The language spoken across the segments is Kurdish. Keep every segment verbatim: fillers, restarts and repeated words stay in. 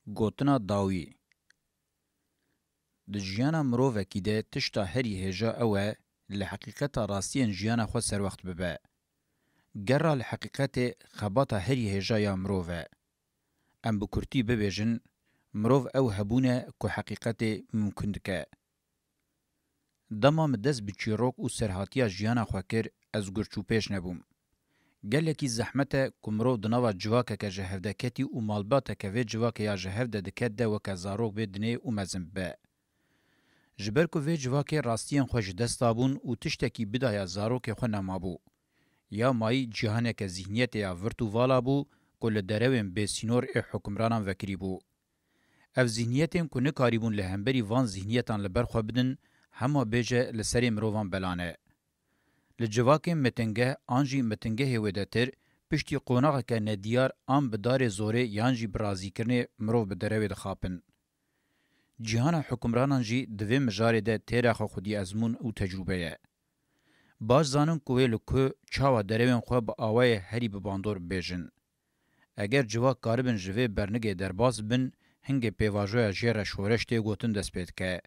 Gotina dawî. Di jiyana mirovekî de tişta herî hêja ew e, li heqîqeta rastiyên jiyana xwe serwext bibe. Gera li heqîqetê xebata herî hêja ya mirov e. Em bi kurtî bibêjin, mirov ew hebûn e ku heqîqetê mimkun dike. Dema min dest bi çîrok û serhatiya jiyana xwe kir, ez gurçûpêş nebûm. Gelekî zehmet e ku mirov di nava civakeke ji hevdeketî û malbateke vê civakê ya ji hev de diket de weke zarok bê dinê û mezin bibe. Ji ber ku vê civakê rastiyên xwe ji dest dabûn û tiştekî bidaya zarokê xwe nemabû. Ya mayî cîhaneke zîhniyetê ya virt û vala bû ku li derewên bêsînor ê hukimranan vekirî bû. Ev zîhniyetên ku nikarîbûn li hemberî van zîhniyetan li ber xwe bidin, hema bêje li serê mirovan bela ne. Li civakên mitingeh an jî mitingehê wêdetir, piştî qonaxeke nediyar an bi darê zorê yan jî bi razîkirinê mirov bi derewê dixapin. Cîhana hukimranan jî di vê mijarê de têra xwe xwedî ezmûn û tecrûbe ye. Baş zanin ku wê li ku çawa derewên xwe bi awayê herî bi bandor bibêjin. Eger civak karibin ji vê bernigê derbas bibin, hingê pêvajoya jê re şoreş tê gotin dest pê dike.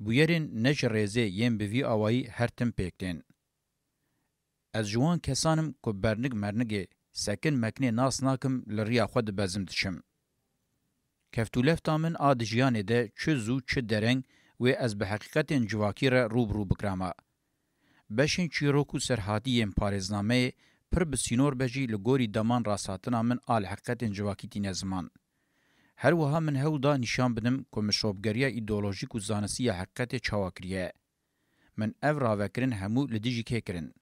Bûyerên ne ji rêzê yên bi vî awayî her tim pêk tên. Ez ji wan kesan im ku bernik mernigê, sekin mekinê nas nakim, li riya xwe dibezim diçim. Keftûlefta min a di jiyanê de çi zû çi dereng wê ez bi heqîqetên civakî re rû bi rû bikirama. Beşên çîrok û serhatî yên parêznameyê pir bi sînor be jî li gorî deman rasthatina min a li heqîqetên civakî tîne ziman. Her wiha min hewl da nîşan bidim ku min şopgeriya îdeolojîk û zanistî ya heqîqetê çawa kiriye. Min ev ravekirin hemû li dijî kê kirin?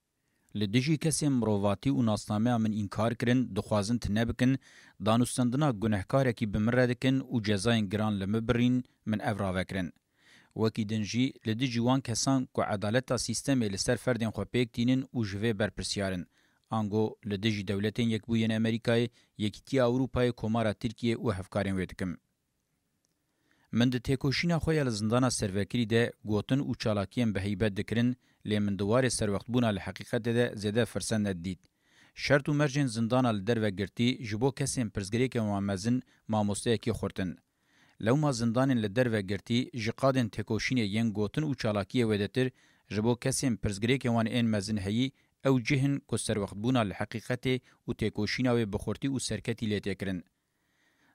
Li dijî kesên mirovatî û nasnameya min înkar kirin, dixwazin tune bikin, danûstendina gunehkarekî bi min re dikin û cezayên giran li min birîn, min ev ravekirin. Wekî din jî li dijî wan kesan ku edaleta sîstemê li ser ferdên xwe pêk tînin û ji vê berpirsyar in, ango li dijî Dewletên Yekbûyên Amerîkayê, Yekîtiya Ewropayê, Komara Tirkiyê û hevkarên wê dikim. Min di têkoşîna xwe ya li zindana servekirî de gotin û çalakiyên bi heybet dikirin, lê min di warê serwextbûna li heqîqetê de zêde firset nedidît. Şert û mercên zindana li derve girtî ji bo kesên pirsgirêkên wan mezin mamosteyekî xurt in. Lewma zindanên li derve girtî ji qadên têkoşînê yên gotin û çalakiyê wêdetir ji bo kesên pirsgirêkên wan ên mezin heyî ew cih in ku serwextbûna li heqîqetê û têkoşîna wê bi xurtî û serketî lê tê kirin.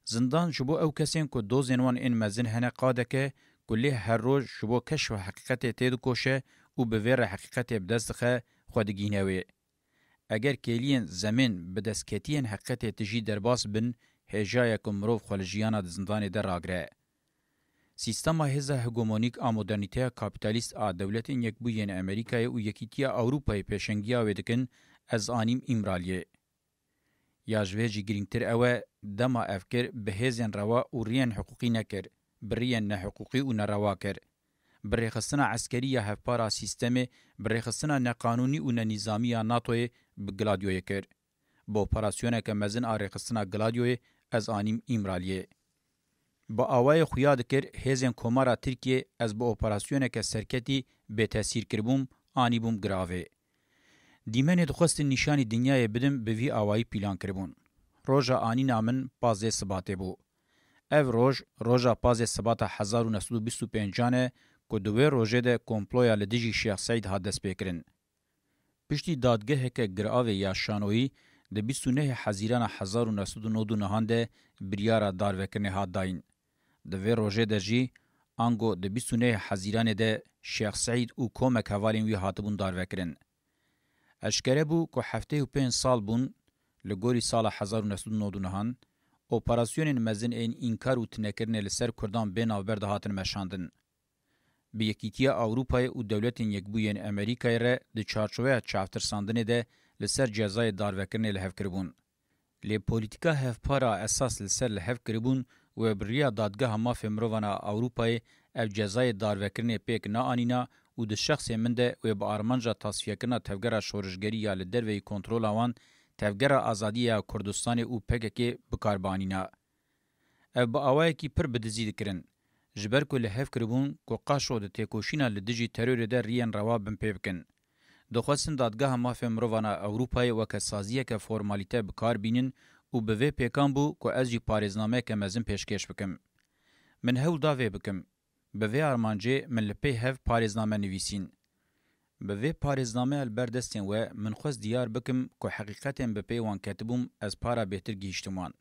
Zindan ji bo ew kesên ku dozên wan ên mezin hene qadek e ku lê her roj ji bo keşfa heqîqetê têdikoşe û bi vê re heqîqetê bi dest dixe, xwe digihîne wê. Eger kêliyên zemên bi destketiyên heqîqetê tijî derbas bin, hêja ye ku mirov xwe li jiyana di zindanê de ragire. Sîstema hêza hegemonîk a modernîteya kapîtalîst a Dewletên Yekbûyên Amerîkayê û Yekîtiya Ewropayê pêşengiya wê dikin, ez anîm Îmraliyê. Ya ji vê jî girîngtir ew e, dema ev kir, bi hêzên rewa û riyên hiqûqî nekir, bi riyên nehiqûqî û nerewa kir. Bi rêxistina eskerî ya hevpar a sîstemê, bi rêxistina neqanûnî û nenîzamî ya NATOyê bi Gladioyê kir. Bi operasyoneke mezin a rêxistina Gladioyê ez anîm Îmraliyê. Bi awayê xuya dikir, hêzên Komara Tirkiyê ez bi operasyoneke serketî bêtesîr kiribûm, anîbûm giravê. Dîmenê dixwestin nîşanî dinyayê bidin, bi vî awayî pîlan kiribûn. Roja anîna min pazdeh Sibatê bû. Ev roj, roja pazdeh Sibata hezar û neh sed û bîst û pêncan e ku di wê rojê de komploya li dijî Şêx Seîd hat destpêkirin. Piştî dadgeheke giravê ya şanoyî di bîst û nehê Hezîrana hezar û neh sed û nod û nehan de biryara darvekirinê hat dayîn. Di vê rojê de jî, ango di bîst û nehê Hezîranê de Şêx Seîd û komek hevalên wî hatibûn darvekirin. Eşkere bû ku heftê û pênc sal bûn, li gorî sala hezar û neh sed û nod û nehan, operasyonên mezin ên înkar û tunekirinê li ser Kurdan bê navber dihatin meşandin. Bi Yekîtiya Ewropayê û Dewletên Yekbûyên Amerîkayê re di çarçoveya çavtirsandinê de li ser cezayê darvekirinê li hev kiribûn. Lê polîtîka hevpar a esas li ser li hev kiribûn û bi riya Dadgeha Mafê Mirovan a Ewropayê ev cezayê darvekirinê pêk neanîna û di şexsê min de wê bi armanca tasfiyekirina tevgera şorişgerî ya li derveyî kontrola wan, Tevgera Azadiyê ya Kurdistanê û P K K bi kar bianîna. Ev bi awayekî pir bi dizî dikirin. Ji ber ku li hev kiribûn ku qaşo di têkoşîna li dijî terorê de riyên rewa binpê bikin. Dixwestin Dadgeha Mafê Mirovan a Ewropayê weke saziyeke formalîte bi kar bînin û bi vê pêkan bû ku ez jî parêznameyeke mezin pêşkêş bikim. Min hewl da vê bikim. Bi vê armancê min li pê hev parêzname nivîsîn. Bi vê parêznameya li ber destên we min xwest diyar bikim ku heqîqetên bi pê wan ketibûm ez para bêtir gihîştim wan.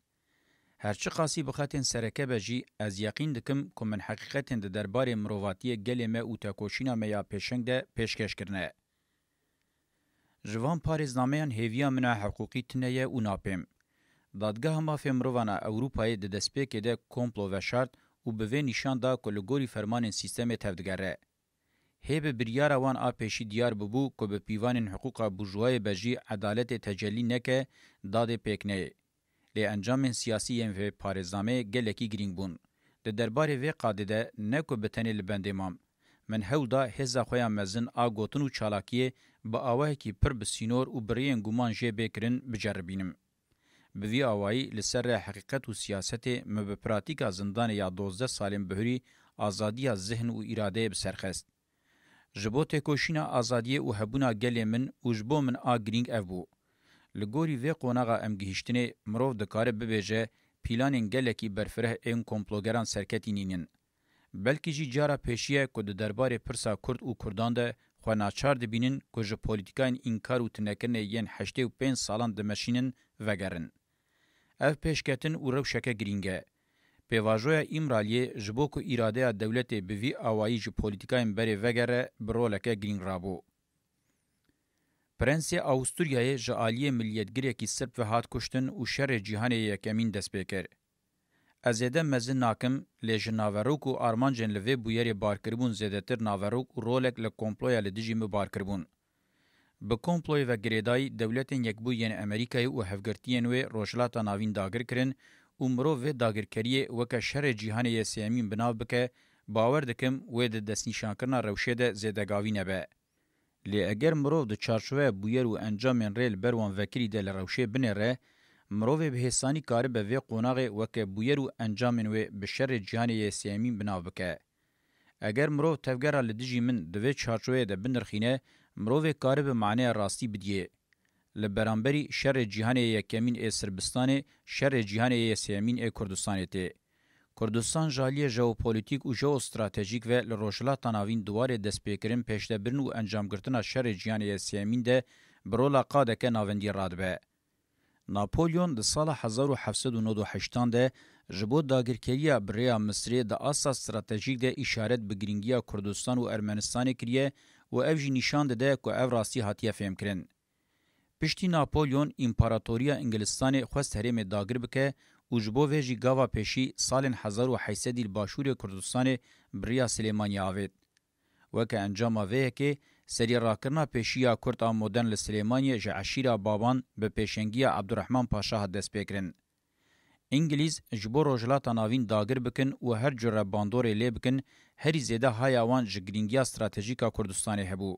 Her çiqasî bi xetên sereke be jî ez yeqîn dikim ku min heqîqetên di derbarê mirovatiyê gelê me û tekoşîna me ya pêşeng de pêşkêş kirine. Ji van parêznameyan hêviya min a hiqûqî tune ye û napêm. Dadgeha Mafê Mirovan a Ewropayê di destpêkê de komplo veşart û bi vê nîşan da ku li gorî fermanên sîstemê tevdigere. Hê bi biryara wan a pêşî diyar bibû ku bi pîvanên hiqûqa burjûwayê be jî edaletê tecellî neke, dadê pêk neyê. Lê encamên siyasî yên vê parêznameyê gelekî girîng bûn. Di derbarê vê qadê de ne ku bi tenê li bendê mam. Min hewl da hêza xwe ya mezin a gotin û çalakiyê bi awayekî pir bi sînor û bi rêyên guman jê bê kirin biceribînim. Bi vî awayî li ser rêya heqîqet û siyasetê min bi pratîka zindanê ya dozdeh salên bihurî azadiya zihn û îradeyê bi ser xist. Ji bo têkoşîna azadiyê û hebûna gelê min û ji bo min a girîng ev bû. Li gorî vê qonaxa em gihîştinê, mirov dikare bibêje, pîlanên gelekî berfireh ên komplogeran serketî nînin. Belkî jî cara pêşî ye ku di derbarê pirsa Kurd û Kurdan de xwe naçar dibînin ku ji polîtîkayên înkar û tunekirinê yên heştê û pênc salan dimeşînin, vegerin. Ev pêşketin û rewşeke girîng e. Pêvajoya Îmraliyê ji bo ku îradeya dewletê bi vî awayî ji polîtîkayên berê vegere, bi roleke girîng rabû. Prensê Awisturyayê ji aliyê miliyetgirekî Sirb ve hat kuştin û Şerê Cîhanê Yekemîn dest pê kir. Ez zêde mezin nakim, lê ji naverok û armancên li vê bûyerê bar kiribûn zêdetir naverok û rolek li komploya li dijî min bar kiribûn. Bi komployê ve girêdayî, Dewletên Yekbûyî yên Amerîkayê û hevgirtiyên wê Rojhilata Navîn dagir kirin û mirov vê dagirkeriyê weke Şerê Cîhanê yê Sêyemîn bi nav bike, bawer dikim wê di destnîşankirina rewşê de zêdegavî nebe. Lê eger mirov di çarçoveya bûyer û encamên rê li ber wan vekirî de li rewşê binêre, mirovê bi hêsanî karibe vê qonaxê weke bûyer û encamên wê bi Şerê Cîhanê yê Sêyemîn bi nav bike. Eger mirov tevgera li dijî min di vê çarçoveyê de binirxîne, mirovê karibe maneya rastî bidiyê. Li beramberî Şerê Cîhanê yê Yekemîn ê Sirbistanê, Şerê Cîhanê yê Sêyemîn ê Kurdistanê tê. Kurdistan ji aliyê jeopolîtîk û jeostratejîk ve li Rojhilata Navîn di warê destpêkirin, pêşdebirin û encamgirtina Şerê Cîhanê yê Sêyemîn de bi rola qadeke navendî radibe. Napolyon di sala hezar û heft sed û nod û heştan de ji bo dagirkeriya bi rêya Misirê di asta stratejîk de îşaret bi girîngiya Kurdistan û Ermenistanê kiriye û ev jî nîşan dide ku ev rastî hatiye fêmkirin. Piştî Napolyon, Împaratoriya Îngilistanê xwest herêmê dagir bike û ji bo vê jî gava pêşî salên hezar û heyt sedî li başûrê Kurdistanê bi rêya Silêmaniyê avêt. Weke encama vê yekê, serî rakirina pêşî ya Kurd a modern li Silêmaniyê ji eşîra Baban bi pêşengiya Ebdurehman Paşa hat destpêkirin. Îngilîz ji bo Rojhilata Navîn dagir bikin û her cure bandorê lê bikin, herî zêde haya wan ji girîngiya stratejîk a Kurdistanê hebû.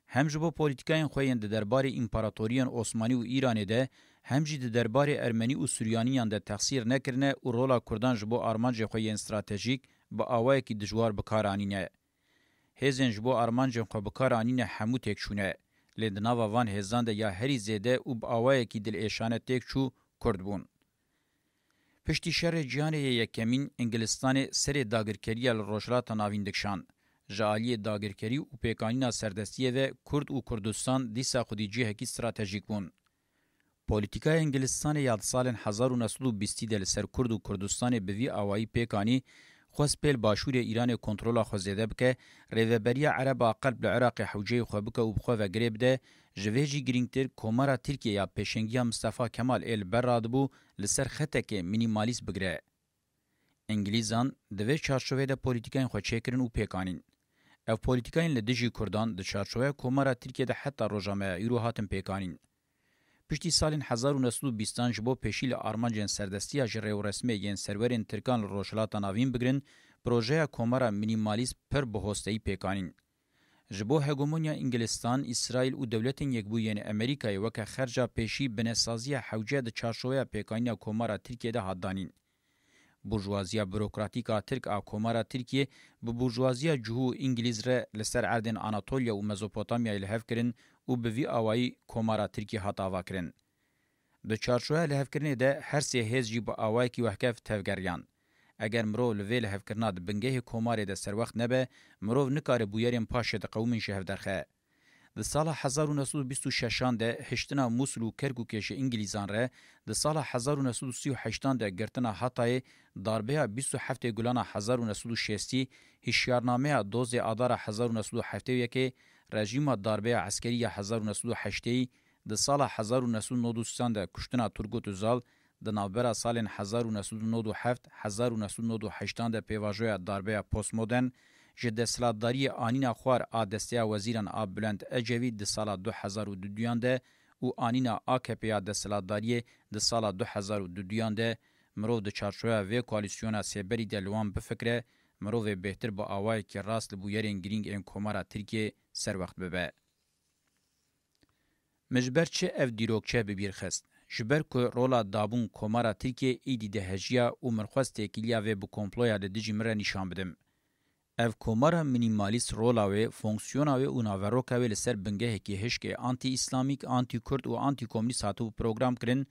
Hem ji bo polîtîkayên xwe yên di derbarê împaratoriyên Osmanî û Îranê de, hem jî di derbarê Ermenî û Suryaniyan de texsîr nekirine û rola Kurdan ji bo armancên xwe yên stratejîk bi awayekî dijwar bi kar anîne. Hêzên ji bo armancên xwe bi kar anîne hemû têk çûne, lê di nava van hêzan de ya herî zêde û bi awayekî dilêşane têk çû Kurd bûn. Piştî Şerê Cîhanê yê Yekemîn, Îngilistanê serê dagirkeriya li Rojhilata Navîn dikişand. Ji aliyê dagirkerî û pêkanîna serdestiyê ve Kurd û Kurdistan dîsa xwedî cihekî stratejîk bûn. Polîtîkaya Îngilistanê ya di salên hezar û neh sed û bîstî de li ser Kurd û Kurdistanê bi vî awayî pêk anî, xwest pêl başûrê Îranê kontrola xwe zêde bike, rêveberiya Ereba qelb li Iraqê hewceyê xwe bike û bi xwe ve girê bide, ji vê jî girîngtir Komara Tirkiye ya pêşengiya Mistefa Kemal ê li ber radibû, li ser xetekê mînîmalîst bigire. Îngilîzan di vê çarçoveyê de polîtîkayên xwe çêkirin û pêk anîn. Ev polîtîkayên li dijî Kurdan di çarçoveya Komara Tirkiye de heta roja me ya îro hatin pêk anîn. Piştî salên hezar û neh sed û bîstan ji bo pêşî li armancên serdestiya ji rêwresmê yên serwerên Tirkan li Rojhilata Navîn bigirin, projeya Komara mînîmalîst pir bi hosteyî pêk anîn. Ji bo hegemonya Îngilistan, Îsraîl û Dewletên Yekbûyî yên Amerîkayê weke xerca pêşî binesaziya hewce di çarçoveya pêkanîna Komara Tirkiye de hat danîn. Burjuwaziya burokratîk a Tirk a Komara Tirkiye bi burjuwaziya Cihû û Îngilîz re li ser erdên Anatolya û Mezopotamyayê li hev kirin û bi vî awayî Komara Tirkiye hat avakirin. Di çarçoya lihevkirinê de her sê hêz jî bi awayekî wehkev tevgeriyan. Eger mirov li vê lihevkirina di bingehê komarê de serwext nebe, mirov nikare bûyerên paşê diqewimîn ji hev derxe. Di sala hezar û neh sed û bîst û şeşan de hiştina Mûsil û Kerkûkê ji Îngilîzan re, di sala hezar û neh sed û sî û heştan de girtina Hatayê, darbeya bîst û heftê Gulana hezar û neh sed û şêstî, hişyarnameya Dozê Adara hezar û neh sed û heftê û yekê, rejîma darbeya eskerî ya hezar û neh sed û heştê, di sala hezar û neh sed û nod û sîyan de kuştina Turgut Özal, di navbera salên hezar û neh sed û nod û heft, hezar û neh sed û nod û heştan de pêvajoya darbeya postmodern, ji desthilatdariyê anîna xwar a desteya wezîran a Bülent Ecevî di sala du hezar û duduyan de û anîna A K P ya desthilatdariyê di sala du hezar û duduyan de, mirov di çarçoya vê koalîsyona sêberî de li wan bifikire, mirovê bêhtir bi awayekî rast li bûyerên girîng ên komara Tirkiyê serwext bibe. Min ji ber çi ev dîrokçe bi bîr xist? Ji ber ku rola dabûn komara Tirkiyê êdî dihejiya û min xwest têkiliya vê bi komploya li dijî min re nîşan bidim. Ev komara mînîmalîst rola wê, fonksiyona wê û naveroka wê li ser bingehekî hişkê antî-îslamîk, antî-kurd û antî-komûnîst hatibû programkirin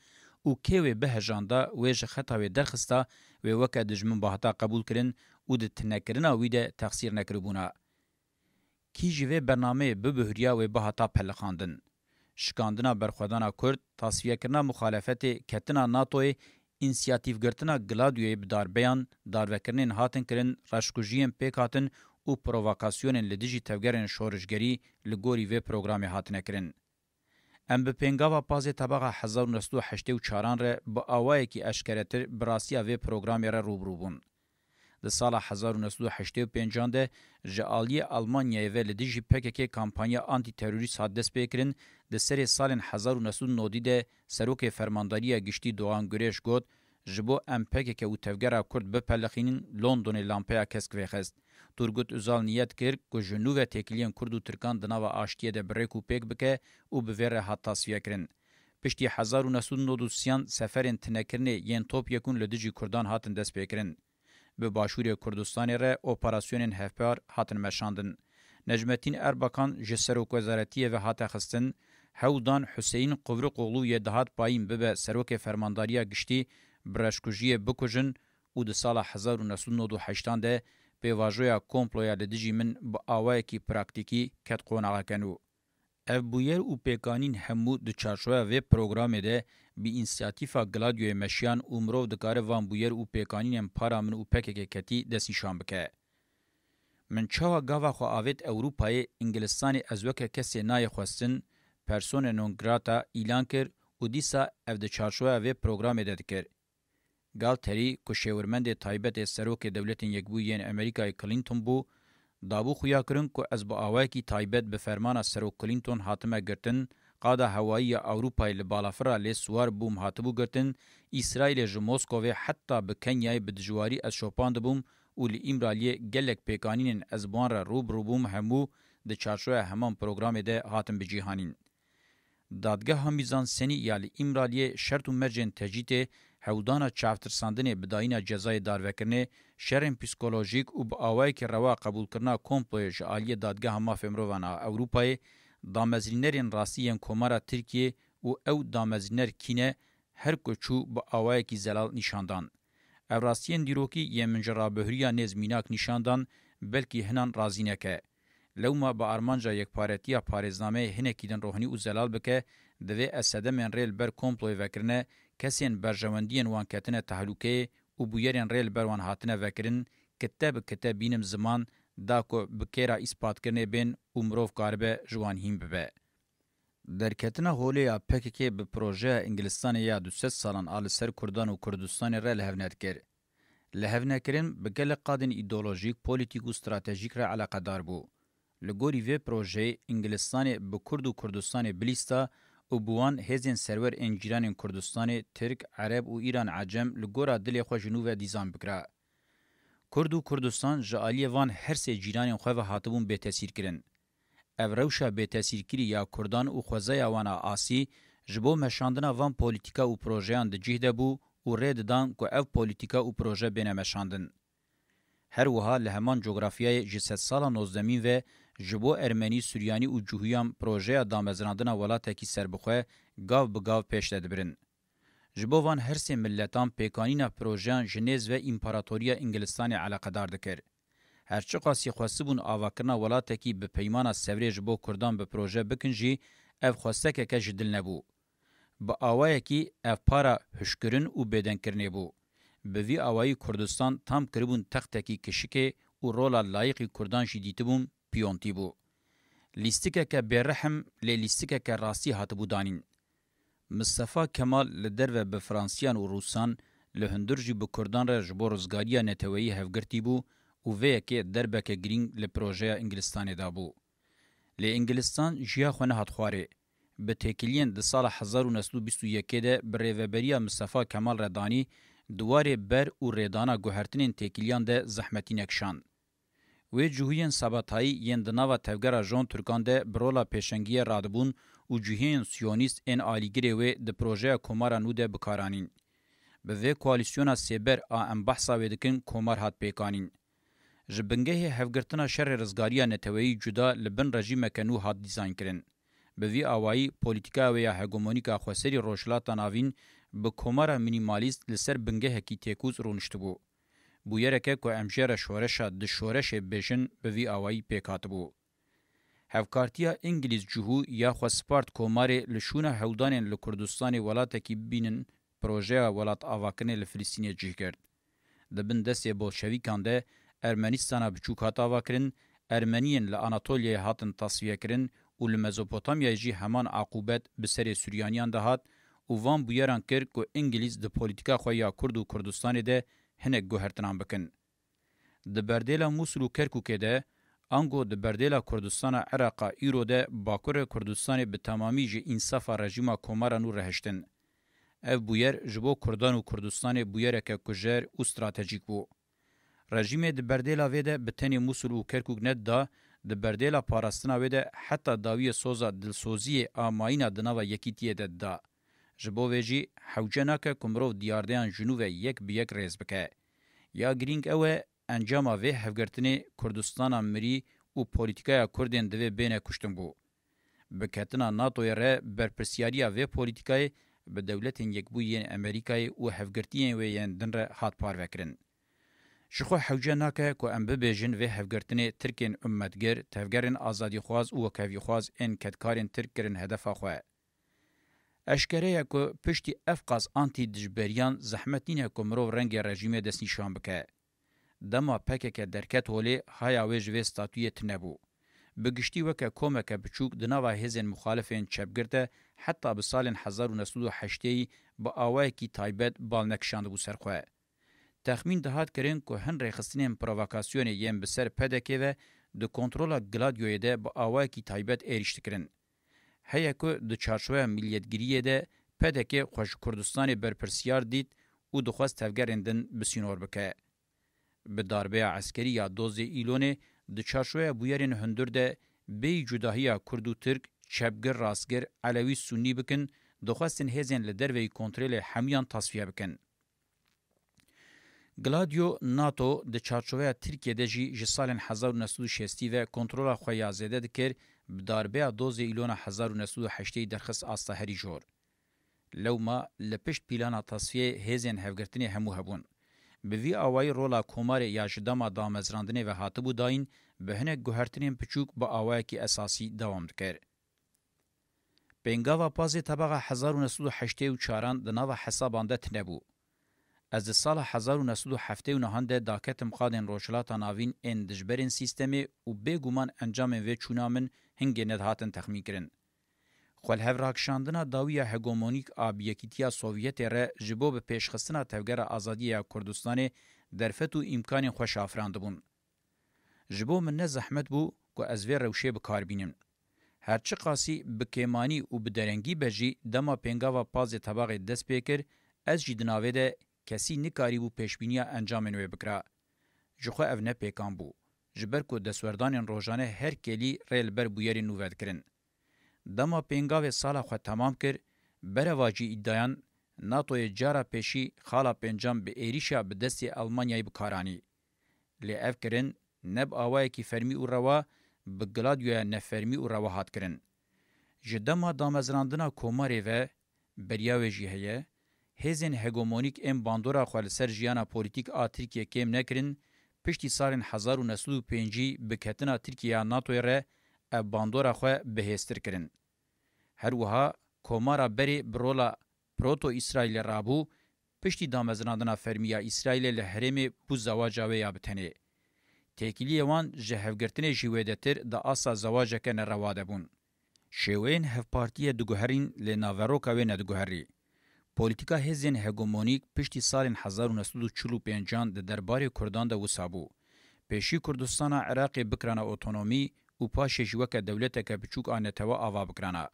û kê wê bihejanda, wê ji xeta wê derxista, wê weke dijmin bihata qebûlkirin û di tinekirina wî de texsîr nekiribûna. Kî ji vê bernameyê bibihuriya wê bihata pelixandin. Şikandina berxwedana Kurd, tasfiyekirina muxalefetê, ketina NATOyê, însiyatîfgirtina Gladioyê bi darbeyan, darvekirinên hatin kirin, reşkujiyên pêk hatin û provokasyonên li dijî tevgerên şorişgerî li gorî vê programê hatine kirin. Em bi pêngava pazê tebaxa hezar û neh sed û heştê û çaran re bi awayekî eşkeretir bi rastiya vê programê re rû bi rû bûn. Di sala hezar û neh sed û heştê û pêncan de ji aliyê Almanyayê ve li dijî P K K kampanya antîterorîst hat destpêkirin, di serê salên hezar û neh sed û nodî de serokê Fermandariya Giştî Doğan Güreş got, Ji bo em P K K û tevgera Kurd bipelixînin, Londonê lampeya kesk vêxist. Turgut Özal niyet kir ku ji nû ve têkiliyên Kurd û Tirkan di nava aştiyê de bi rêk û pêk bike û bi vê re hat tasfiyekirin. Piştî hezar û neh sed û nod û sêyan seferên tinekirinê yên topyekûn li dijî Kurdan hatin destpêkirin. Bi Başûrê Kurdistanê re operasyonên hevpar hatin meşandin. Necmettin Erbakan ji serokwezaretiyê ve hate xistin, hewl dan Huseyîn Quvriqoglu yê dihat payîn bibe serokê Fermandariya Giştî, bi reşkujiyê bikujin û di sala hezar û neh sed û nod û heştan de pêvajoya komploya li dijî min bi awayekî praktîkî ket qonaxeke nû. Ev bûyer û pêkanîn hemû di çarçoveya vê programê de bi însiyatîfa Gladioyê meşiyan û mirov dikare van bûyer û pêkanînên para min û P K K ketî destnîşan bike. Min çawa gava xwe avêt Ewropayê, Îngilistanê ez weke kesê nayê xwestin, persone non grata, îlan kir û dîsa ev di çarçoveya vê programê de dikir. Galterî, ku şêwirmendê taybet ê Serokê Dewletên Yekbûyî yên Amerîkayê Clinton bû, dabû xuyakirin ku ez bi awayekî taybet bi fermana Serok Clinton hatime girtin, qada hewayî ya Ewropayê li balafira lê siwar bûm hatibû girtin, Îsraîlê ji Moskovê heta bi Kenyayê bi dijwarî ez şopandibûm û li Îmraliyê gelek pêkanînên ez bi wan re rû bi rû bûm hemû di çarçoveya heman programê de hatin bicîhanîn. Dadgeha Mîzansenî ya li Îmraliyê şert û mercên tecrîtê, hewldana çavtirsandinê, bidayîna cezayê darvekirinê, şerên psîkolojîk û bi awayekî rewa qebûlkirina komployê ji aliyê Dadgeha Mafê Mirovan a Ewropayê, damezrînerên rastî yên Komara Tirkiyê û ew damezrîner kî ne, her ku çû bi awayekî zelal nîşan dan. Ev rastiyên dîrokî yên min ji rabihuriya nêz mînak nîşan dan, belkî hinan razî neke. Lewma bi armanca yekparetiya parêznameyê hinekî din rohnî û zelal bike, divê ez sedemên rê li ber komployê vekirine, kesên berjewendiyên wan ketine tehlûkeyê û bûyerên rê li ber wan hatine vekirin, kite bi kite bînim ziman, da ku bi kêra îspatkirinê bên û mirov karibe ji wan hîn bibe. Derketina holê ya P K K bi projeya Îngilistanê ya du sed salan a li ser Kurdan û Kurdistanê re li hev nedikir. Li hev nekirin bi gelek qadên îdeolojîk, polîtîk û stratejîk re eleqedar bû. Li gorî vê projeyê Îngilistanê bi Kurd û Kurdistanê bilîsta û bi wan hêzên serwer ên cîranên Kurdistanê, Tirk, Ereb û Îran Ecem li gora dilê xwe ji nû ve dîzan bikira. Kurd û Kurdistan ji aliyê van her sê cîranên xwe ve hatibûn bêtesîrkirin. Ev rewşa bêtesîrkirî ya Kurdan û xwezaya wan a asî ji bo meşandina van polîtîka û projeyan di cih de bû û rê didan ku ev polîtîka û proje bêne meşandin. Her wiha li heman cografyayê ji sedsala nozdemîn ve ji bo Ermenî, Suryanî û Cuhuyan projeya damezrandina welatekî serbixwe gav bi gav pêş de dibirin. Ji bo van her sê miletan pêkanîna projeyan ji nêz ve Împaratoriya Îngilistanê eleqedar dikir. Her çiqasî xwestibûn avakirina welatekî bi peymana sevrê ji bo Kurdan bi proje bikin jî, ev xwestekeke ji dil nebû. Bi awayekî ev para huşkirin û bêdengkirinê bû. Bi vî awayî Kurdistan tam kiribûn textekî kişikê û rola layiqî Kurdan jî dîtibûn piyontî bû. Lîstikeke bêrehim lê lîstikeke rastî hatibû danîn. Mistefa Kemal li derve bi Fransiyan û Rûsan, li hundir jî bi Kurdan re ji bo rizgariya neteweyî hevgirtî bû û vê yekê derbeke girîng li projeya Îngilistanê dabû. Lê Îngilistan jiya xwe nehat xwarê. Bi têkiliyên di sala hezar û neh sed û bîst û yekê de bi rêveberiya Mistefa Kemal re danî, di warê ber û rêdana guhertinên têkiliyan de zehmetî nekişand. Wê cihûyên sabatayî yên di nava tevgera Jon Tirkan de bi rola pêşengiyê radibûn û cihêyên siyonîst ên alîgirê wê di projeya Komara nû de bikaranîn. Bi vê koalîsyona sêber a em behsa wê dikin Komar hat pêkanîn. Ji bingehê hevgirtina şerê rizgariya neteweyî cuda li bin rejîmeke nû hat dîzaynkirin. Bi vî awayî, polîtîkaya wê ya hegemonîk a xweserî Rojhilata Navîn bi Komara mînîmalîst li ser bingehekî têkûz rûniştibû. Bûyereke ku em jê re şoreşa di şoreşê bêjin, bi vî awayî pêk hatibû. Hevkartiya Îngilîz cihû ya xwe spart Komarê li şûna hewldanên li Kurdistanê welatekî bibînin, projeya welatavakirinê li Filistînê cih girt. Di bin destê bolşevîkan de Ermenîstana biçûk hat avakirin, Ermeniyên li Anatolyayê hatin tasfiyekirin û li Mezopotamyayê jî heman aqûbet bi serê Suryaniyan de hat û van bûyeran kir ku Îngilîz di polîtîka xwe ya Kurd û Kurdistanê de hinek guhertinan bikin. Di berdêla Mûsil û Kerkûkê de, ango di berdêla Kurdistana Iraqa îro de Bakurê Kurdistanê bi temamî ji însafa rejîma Komara nû re hiştin. Ev bûyer ji bo Kurdan û Kurdistanê bûyereke kujer û stratejîk bû. Rejîmê di berdêla vê de bi tenê Mûsil û Kerkûk nedida, di berdêla parastina wê de heta dawiyê soza dilsoziyê a mayîna di nava yekîtiyê de dida. Ji bo vê jî hewce nake ku mirov diyardeyan ji nû ve yek bi yek rêz bike. Ya girîng ew e, encama vê hevgirtinê Kurdistana mirî û polîtîkaya Kurdên divê bêne kuştin bû. Bi ketina NATOyê re berpirsyariya vê polîtîkayê bi Dewletên Yekbûyî yên Amerîkayê û hevgirtiyên wê yên din re hat parvekirin. Ji xwe hewce nake ku em bibêjin vê hevgirtinê Tirkên ummetgir, tevgerên azadîxwaz û wekhevîxwaz ên kedkarên Tirk kirin hedefa xwe. Eşkere ye ku piştî evqas antî dijberiyan zehmet nîne ku mirov rengê rejîmê destnîşan bike. Dema P K K derket holê, haya wê ji vê statûyê tune bû. Bi giştî weke komeke biçûk di nava hêzên muxalifên çepgir de heta bi salên hezar û neh sed û heştê bi awayekî taybet bal nekişandibû ser xwe. Texmîn dihat kirin ku hin rêxistinên provokasyonê yên bi ser P D K ve di kontrola Gladioyê de bi awayekî taybet êrîş dikirin. Heye ku di çarçoveya miliyetgiriyê de P D K xwe ji Kurdistanê berpirsiyar dît û dixwest tevgerên din bi sînor bike. Bi darbeya eskerî ya dozdê Îlonê di çarçoveya bûyerên hundir de bêyî cudahiya Kurd û Tirk, çepgir rastgir, Elewî Sunnî bikin, dixwestin hêzên li derveyî kontrolê hemûyan tasfiye bikin. Gladio NATO di çarçoveya Tirkiyê de jî ji salên hezar û neh sed û şêstî ve kontrola xwe ya zêde dikir, bi darbeya dozdê Îlona hezar û neh sed û heştê derxist asta herî jor. Lewma li pişt pîlana tasfiyê hêzên hevgirtinê hemû hebûn. Bi vî awayî rola Komarê ya ji dema damezrandinê ve hatibû dayîn, bi hinek guhertinên piçûk bi awayekî esasî dewam dikir. Pêngava pazê tebaxa hezar û neh sed û heştê û çaran di nava hesaban de tune bû. Ez di sala hezar û neh sed û heftê û nehan de daketim qadên Rojhilata Navîn ên dijberên sîstemê û bêguman encamên vê çûna min hingê nedihatin texmînkirin. Xwelhevrakişandina dawî ya hegemonîk a bi Yekîtiya Sovyetê re ji bo bi pêşxistina Tevgera Azadiyê ya Kurdistanê derfet û îmkanên xwe şafirandibûn. Ji bo min ne zehmet bû ku ez vê rewşê bi kar bînim. Her çiqasî bi kêmanî û bi derengî be jî, dema pêngava pazê tebaxê dest pê kir, ez jî di navê de kesî nikarîbû pêşbîniya encamên wê bikira. Ji xwe ev ne pêkan bû, ji ber ku destwerdanên rojane her kêlî rê li ber bûyerên nû vedikirin. Dema pêngavê sala xwe temam kir, berevajî îdiayan, NATOyê cara pêşî xala pêncem bi êrîşa bi destê Elmanyayê bi kar anî. Lê ev kirin ne bi awayekî fermî û rewa, bi Gladioya nefermî û rewa hat kirin. Ji dema damezrandina Komarê ve, beriya wê jî heye, Hêzên hegemonîk ên bandora xwe li ser jiyana polîtîk a Tirkiyê kêm nekirin, piştî salên hezar û neh sed û pêncî bi ketina Tirkiye ya NATOyê re ev bandora xwe bihêztir kirin. Her wiha komara berê bi rola Proto-Îsraîlê rabû, piştî damezrandina fermî ya Îsraîlê li herêmê bû zewaca wê ya bi tenê. Têkiliyê wan ji hevgirtinê jî wêdetir di asta zewaceke nerewa de bûn. Şêweyên hevpartiyê diguherîn, lê naveroka wê nediguherî. Polîtîka hêzên hegemonîk piştî salên hezar û neh sed û çil û pêncan di derbarê Kurdan de wisa bû. Pêşî Kurdistana Iraqê bikirana otonomî û paşê jî weke dewleteke biçûk a netewe ava bikirana.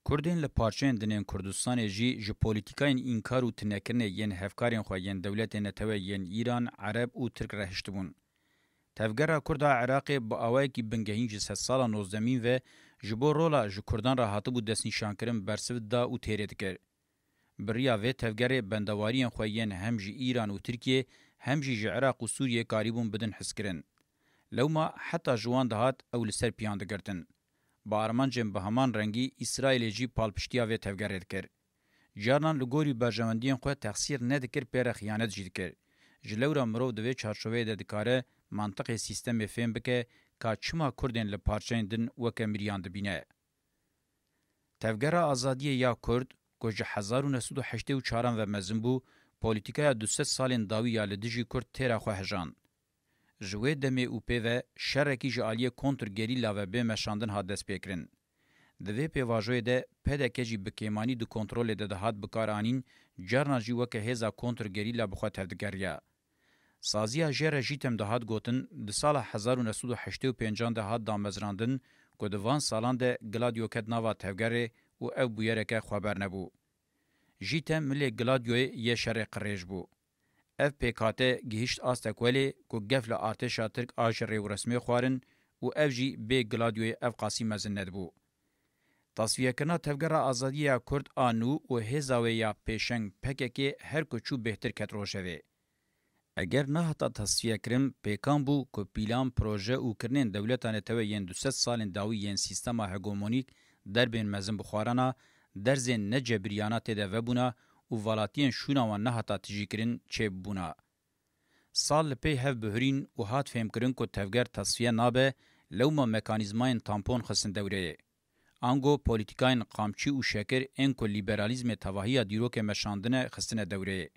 Kurdên li parçeyên din ên Kurdistanê jî ji polîtîkayên înkar û tunekirinê yên hevkarên xwe yên dewletên netewe yên Îran, Ereb û Tirk re hiştibûn. Tevgera Kurd a Iraqê bi awayekî bingehîn ji sedsala nozdemîn ve ji bo rola ji Kurdan re hatibû destnîşankirin bersiv dida û têrê dikir. Bi riya vê tevgerê bendewariyên xwe yên hem ji Îran û Tirkiyê hem jî ji Iraq û Sûriyê karîbûn bidin hizkirin. Lewma heta ji wan dihat ew li ser piyan digirtin. Bi armancên bi heman rengî Îsraîlê jî palpiştiya vê tevgerê dikir. Carnan li gorî berjewendiyên xwe texsîr nedikir, pê re xiyanet jî dikir. Ji lewra mirov di vê çarçoveyê de dikare mantiqê sîstemê fêm bike ka çima Kurdên li parçeyên din weke miriyan dibîne. Tevgera Azadiyê ya Kurd, ku ji hezar û neh sed û heştê û çaran ve mezin bû, polîtîkaya du sed salên dawî ya li dijî Kurd têra xwe hejand. Ji wê demê û pê ve şerekî ji aliyê kontrgerîla ve bê meşandin hat destpêkirin. Di vê pêvajoyê de P D K jî bi kêmanî di kontrolê de dihat bikaranîn, carna jî weke hêza kontrgerîla bi xwe tevdigeriya. Saziya jê re JÎTEM dihat gotin, di sala hezar û neh sed û heştê û pêncan de hat damezrandin ku di van salan de Gladio ket nava tevgerê û ev bûyereke xweber nebû. JÎTEM milê Gladioyê yê şerê qirêj bû. Ev pêkhate gihişt astek welê ku gef li artêşa Tirk a ji rêwresmê xwarin û ev jî bê Gladioyê ev qasî mezin nedibû. Tasfiyekirina Tevgera Azadiyê ya Kurd a nû û hêza wê ya pêşeng P K K her ku çû bêhtir ket rojevê. Eger nehata tasfiyekirin, pêkan bû ku pîlan, proje û kirinên dewleta netewe yên du sed salên dawî yên sîstema hegemonîk derbên mezin bi xwarana, derzên necebiriyana tê de vebûna û valatiyên şûna wan nehata tijîkirin çêbibûna. Sal li pey hev bihurîn û hat fêmkirin ku tevger tasfiye nabe, lewma mekanîzmayên tampon xistin dewreyê. Ango polîtîkayên qamçî û şekir ên ku lîberalîzmê tevahiya dîrokê meşandine xistine dewreyê.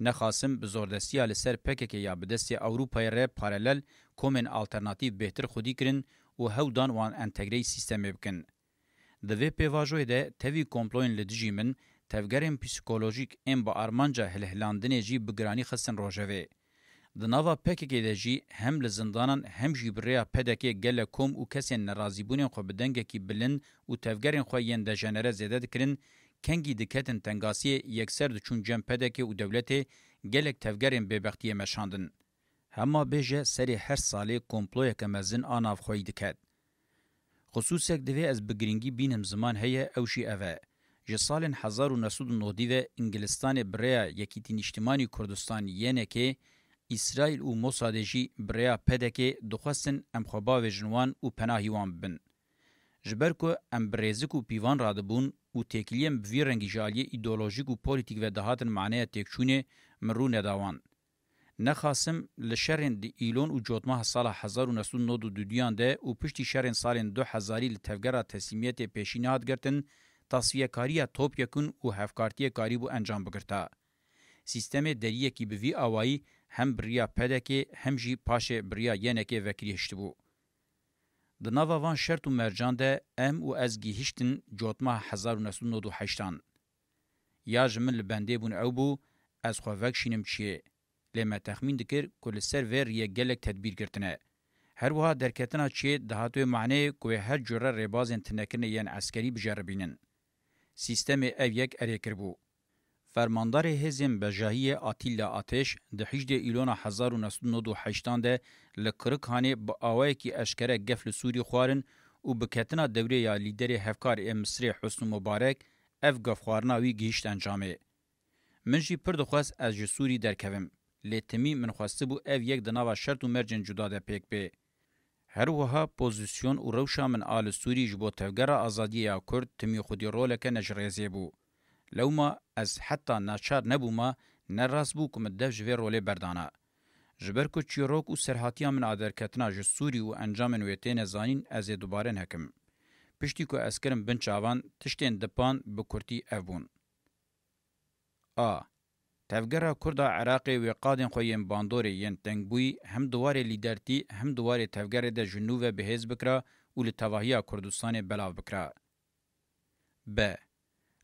Nexasim bi zordestiya li ser P K K ya bi destê Ewropayê re paralel komên alternatîf bêhtir xwedî kirin û hewl dan wan entegreyî sîstemê bikin. Di vê pêvajoyê de tevî komployên li dijî min, tevgerên psîkolojîk ên bi armanca hilhilandinê jî bi giranî xistin rojevê. Di nava P K K de jî hem li zindanan hem jî bi rêya P D K gelek kom û kesên nerazîbûnên xwe bi dengekî bilind û tevgerên xwe yên dejenere zêde dikirin, kengî diketin tengasiyê, yekser diçûn cem P D K û dewletê, gelek tevgerên bêbextiyê meşandin. Hema bêje serê her salê komployeke mezin a navxweyî diket. Xisûsek divê ez bi girîngî bînim ziman heye, ew jî ev e. Ji salên hezar û neh sed û nodî ve Îngilistanê bi rêya Yekîtî Nîştîmanî Kurdistan Y N K, Îsraîl û Mosadê jî bi rêya P D K dixwestin em xwe bavêjin wan û penahî wan bibin. Ji ber ku em bi rêzik û pîvan radibûn û têkiliyên bi vî rengî ji aliyê îdeolojîk û polîtîk ve dihatin maneya têkçûnê, min rû neda wan. Nexasim li şerên di Îlon û Cotmeha sala hezar û neh sed û nod û duduyan de û piştî şerên salên du hezarî li tevgera teslîmiyetê pêşî nehat girtin, tasfiyekariya topyekûn û hevkartiyê karîbû encam bigirta. Sîstemê deriyekî bi vî awayî hem bi riya P D K hem jî paşê bi riya Y N K vekirî hiştibû. Di nava van şert û mercan de em û ez gihiştin Cotmeha hezar û neh sed û nod û heştan. Ya ji min li bendê bûn ew bû, ez xwe vekişînim çiyê. Lê me texmîn dikir ku li ser vê riyê gelek tedbîr girtine. Her wiha derketina çiyê dihat wê maneyê ku wê her cure rêbazên tunekirinê yên eskerî biceribînin. Sîstemê ev yek erê kiribû. Fermandarê hêzên bejahiyê Atîlla Ateş di hejdê Îlona hezar û neh sed û nod û heştan de li Kirikhanê bi awayekî eşkere gef li Sûrî xwarin û bi ketina dewrê ya lîderê hevkar ê Misirê Husnî Mubarek ev gefxwarina wî gihişt encamê. Min jî pir dixwest ez ji Sûrî derkevim, lê timî min xwestibû ev yek di nava şert û mercên cuda de pêk bê. Her wiha pozîsyon û rewşa min a li Sûrî ji bo Tevgera Azadiyê ya Kurd timî xwedî roleke ne ji rêzê bû. Lewma ez heta naçar nebûma, ne rast bû ku min dev ji vê rolê berdana. Ji ber ku çîrok û serhatiya min a derketina ji Sûrî û encamên wê têne zanîn, ez ê dubare nekim. Piştî ku ez kirim bin çavan, tiştên dipan bi kurtî ev bûn. A. Tevgera Kurd a Iraqê wê qadên xwe yên bandorê yên tengbûyî hem di warê lîdertî hem di warê tevgerê de ji nû ve bihêz bikira û li tevahiya Kurdistanê belav bikira. B.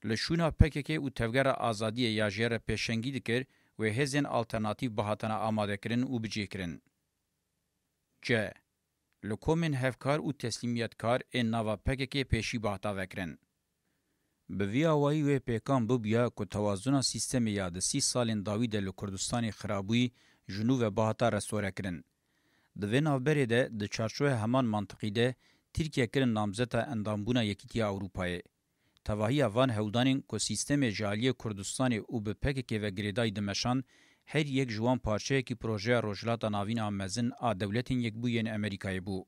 Li şûna P K K û Tevgera Azadiyê ya jê re pêşengî dikir, wê hêzên alternatîf bihatana amadekirin û bicihkirin. C. Li komên hevkar û teslîmiyetkar ên nava P K K pêşî bihata vekirin. Bi vî awayî wê pêkan bibûya ku tewazuna sîstemê ya di sî salên dawî de li Kurdistanê xirabûyî ji nû ve bihata restorekirin. Di vê navberê de, di çarçoya heman mantiqî de, Tirkiye kirin namzeta endambûna Yekîtiya Ewropayê. Tevahiya van hewldanên ku sîstemê ji aliyê Kurdistanê û bi P K K ve girêdayî dimeşand, her yek ji wan parçeyekî projeya Rojhilata Navîn a mezin a Dewletên Yekbûyî yên Amerîkayê bû.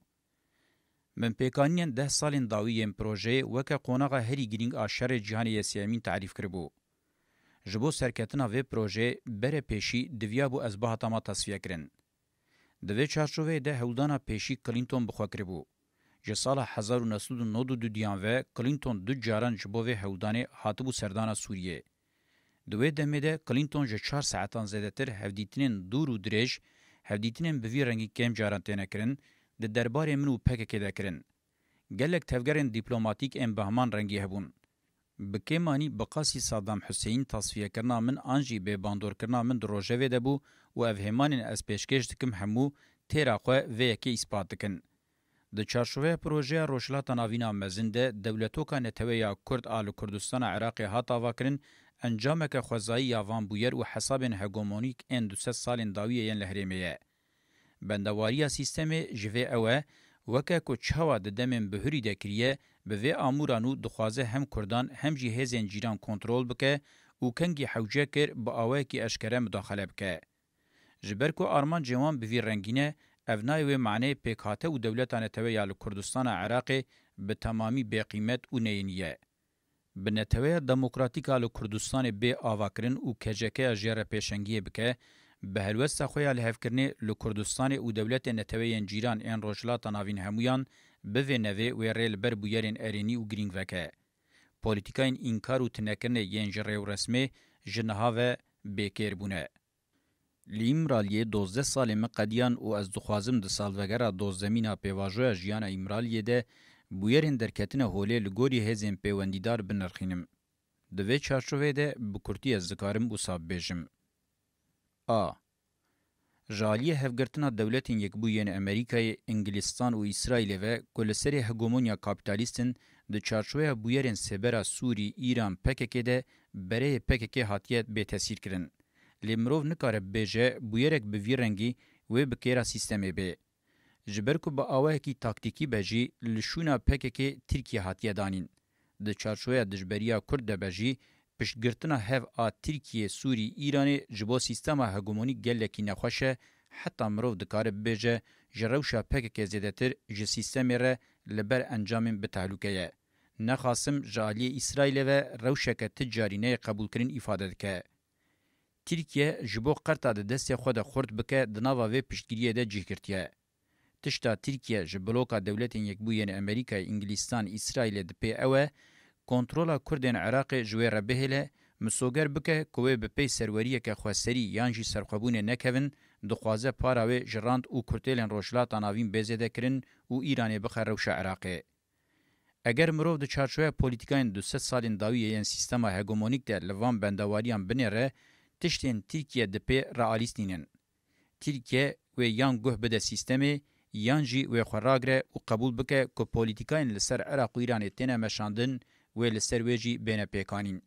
Min pêkanînên deh salên dawî yên projeyê weke qonaxa herî girîng a şerê cîhanê yê sêyemîn tarîf kiribû. Ji bo serketina vê projeyê bere pêşî diviyabû ez bihatama tasfiyekirin. Di vê çarçoveyê de hewldana pêşî Clinton bi xwe kiribû. Ji sala hezar û neh sed û nod û dudiyan ve Clinton du caran ji bo vê hewldanê hatibû serdana Sûriyê. Di wê demê de Clinton ji çar saetan zêdetir hevdîtinên dûr û dirêj, hevdîtinên bi vî rengî kêm caran têne kirin, di derbarê min û P K K de kirin. Gelek tevgerên dîplomatîk ên bi heman rengî hebûn. Bi kêmanî bi qasî Saddam Huseyîn tasfiyekirina min an jî bêbandorkirina min di rojevê de bû û ev hêmanên ez pêşkêş dikim hemû têra xwe vê yekê îspat dikin. Di çarçoveya projeya Rojhilata Navîn a mezin de dewletoka netewe ya Kurd a li Kurdistana Iraqê hat avakirin, encameke xwezayî ya van bûyer û hesabên hegemonîk ên du sed salên dawiyê yên li herêmê ye. Bendewariya sîstemê ji vê ew e, weke ku çawa di demên bihurî de kiriye, bi vê amûra nû dixwaze hem Kurdan hem jî hêzên cîran kontrol bike û kengî hewce kir bi awayekî eşkere mudaxele bike. Ji ber ku armancên wan bi vî rengî ne, ev nayê wê maneyê pêkhate û dewleta netewe ya li Kurdistana Iraqê bi temamî bêqîmet û neyênî ye. Bi neteweya demokratîk a li Kurdistanê bê avakirin û K C K ya jê re pêşengiyê bike, bi helwesta xwe ya lihevkirinê li Kurdistanê û dewletên neteweyên cîran ên Rojhilata Navîn hemûyan bivê nevê wê rê li ber bûyerên erênî û girîng veke. Polîtîkayên înkar û tunekirinê yên ji rêwresmê ji niha ve bêkêr bûne. Li Îmraliyê dozdeh salê min qediyan û ez dixwazim di salvegera dozdemîn a pêvajoya jiyana Îmraliyê de bûyerên derketine holê li gorî hêzên pêwendîdar binirxînim. Di vê çarçovê de bi kurtî ez dikarim wisa bibêjim. A. Ji aliyê hevgirtina Dewletên Yekbûyî yên Amerîkayê, Îngilîstan û Îsraîlê ve ku li serê hegemonya kapîtalîst in, di çarçoveya bûyerên sêbera Sûrî, Îran, P K K de bereyê P K K hatiye bêtesîrkirin. Lê mirov nikare bibêje bûyerek bi vî rengî wê bi kêra sîstemê bê. Ji ber ku bi awayekî taktîkî be jî li şûna P K K Tirkiye hatiye danîn. Di çarçoveya dijberiya Kurd de be jî, piştgirtina hev a Tirkiye, Sûrî, Îranê ji bo sîstema hegemonîk gelekî nexweş e, heta mirov dikare bibêje ji rewşa P K K zêdetir ji sîstemê re li ber encamên bi tehlûke ye. Nexasim ji aliyê Îsraîlê ve rewşeke ti carî neyê qebûlkirin îfade dike. Tirkiye ji bo qerta di destê xwe de xurt bike, di nava vê piştgiriyê de cih girtiye. Tişta Tirkiye ji bloka Dewletên Yekbûyî yên Amerîkayê, Îngilîstan, Îsraîlê dipê ew e, kontrola Kurdên Iraqê ji wê re bihêle, misoger bike ku wê bi pey serweriyeke xweserî yan jî serxwebûnê nekevin, dixwaze para wê ji rand û kurtêlên Rojhilata Navîn bê zêdekirin û Îranê bixe rewşa Iraqê. Eger mirov di çarçoveya polîtîkayên du sed salên dawî yên sîstema hegemonîk de li van bendewariyan binêre, tiştên Tirkiye dipê realîst nînin. Tirkiye wê yan guh bide sîstemê, yan jî wê xwe ragire û qebûl bike ku polîtîkayên li ser Iraq û Îranê têne meşandin, wê li ser wê jî bêne pêkanîn.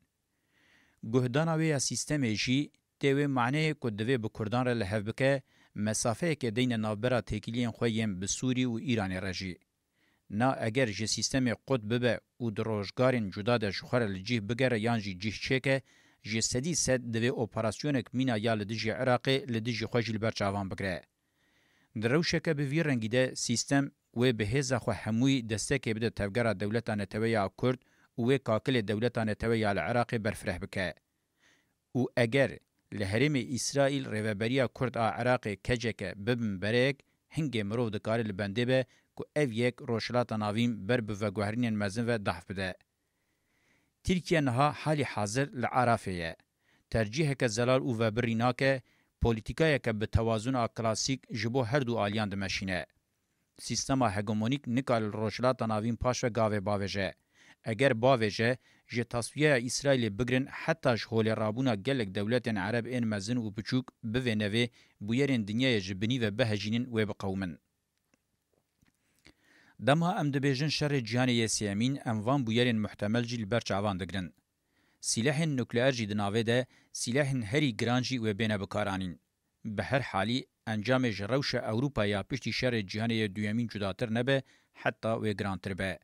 Guhdana wê ya sîstemê jî tê wê maneyê ku divê bi Kurdan re li hev bike, mesafeyekê deyne navbera têkiliyên xwe yên bi Sûrî û Îranê re jî. Na eger ji sîstemê qut bibe û di rojgarên cuda de ji xwe re li cih bigere yan jî cih çêke, ji sedî sed divê operasyonek mîna ya li dijî Iraqê li dijî xwe jî li ber çavan bigire. Di rewşeke bi vî rengî de sîstem wê bi hêza xwe hemûyî destekê bide tevgera dewleta netewe ya Kurd û wê kakilê dewleta netewe ya li Iraqê berfireh bike. Û eger li herêmê Îsraîl rêveberiya Kurd a Iraqê keceke bibin bereyek, hingê mirov dikare li bendê be ku ev yek Rojhilata Navîn ber bi veguherînên mezin ve dahf bide. Tirkiye niha halî hazir li Arafê ye. Tercîheke zelal û vebirî nake, polîtîkayeke bi tewazûn a klasîk ji bo her du aliyan dimeşîne. Sîstema hegemonîk nikare li Rojhilata Navîn paş ve gavê bavêje. Eger bavêje, ji tasfiyeya Îsraîlê bigirin heta ji holê rabûna gelek dewletên Ereb ên mezin û biçûk bivê nevê bûyerên dinyayê ji binî ve bihejînin wê biqewimin. Dema em dibêjin şerê cîhanê yê sêyemîn, em van bûyerên muhtemel jî li ber çavan digirin. Sîlehên nukleer jî di navê de sîlehên herî giran jî wê bêne bikaranîn. Bi her halî, encamê ji rewşa Ewropa ya piştî şerê cîhanê yê duyemîn cudatir nebe, heta wê girantir be.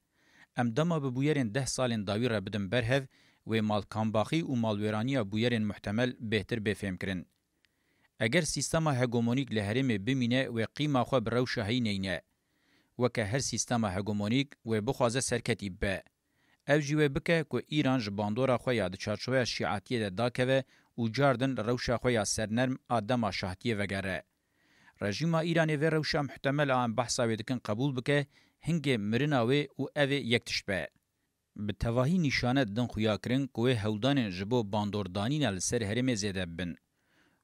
Em dema bi bûyerên deh salên dawî re bidin berhev, wê malkambaxî û malwêraniya bûyerên muhtemel bêhtir bê fêmkirin. Eger sîstema hegemonîk li herêmê bimîne, wê qîma xwe bi rewşa heyî neyne. Weke her sîstema hegemonîk, wê bixwaze serketî bibe. Ev jî wê bike ku Îran ji bandora xwe ya di çarçoveya şîatiyê de dakeve û cardin li rewşa xwe ya sernerm a dema şahtiyê vegere. Rejîma Îranê vê rewşa muhtemel a em behsa wê dikin qebûl bike, hingê mirina wê û ev ê yek tişt be. Bi tevahî nîşane didin xuyakirin ku wê hewldanên ji bo bandordanîna li ser herêmê zêde bibin.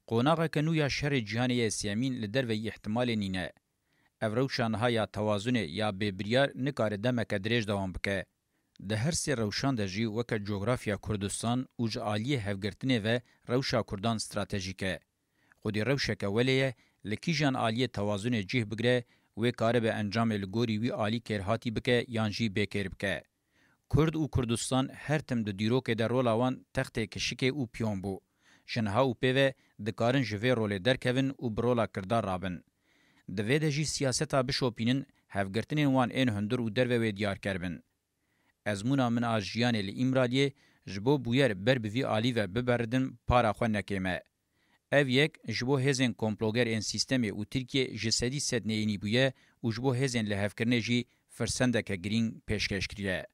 Qonaxeke nû ya şerê cîhanê yê sêyemîn li derveyî îhtimalê nîne. Ev rewşa niha ya tewazunê ya bêbiryar nikare demeke dirêj dewam bike. Di her sê rewşan de jî weke cografya Kurdistan û ji aliyê hevgirtinê ve rewşa Kurdan stratejîk e. Xwedî rewşeke welê ye, li kîjan aliyê tewazunê cih bigire, wê karibe encamê li gorî wî alî kêrhatî bike yan jî bêkêr bike. Kurd û Kurdistan her tim di dîrokê de rola wan textê kişikê û piyon bû. Ji niha û pê ve dikarin ji vê rolê derkevin û bi rola kirdar rabin. Di vê de jî siyaseta bişopînin, hevgirtinên wan ên hundir û derve wê diyarker bin. Ezmûna min a jiyanê li Îmraliyê, ji bo bûyer ber bi vî alî ve biberidim, para xwe nekêm e. Ev yek ji bo hêzên komploger ên sîstemê û Tirkiyê ji sedî sed neyînî bûye û ji bo hêzên lihevkirinê jî firsendeke girîng pêşkêş kiriye.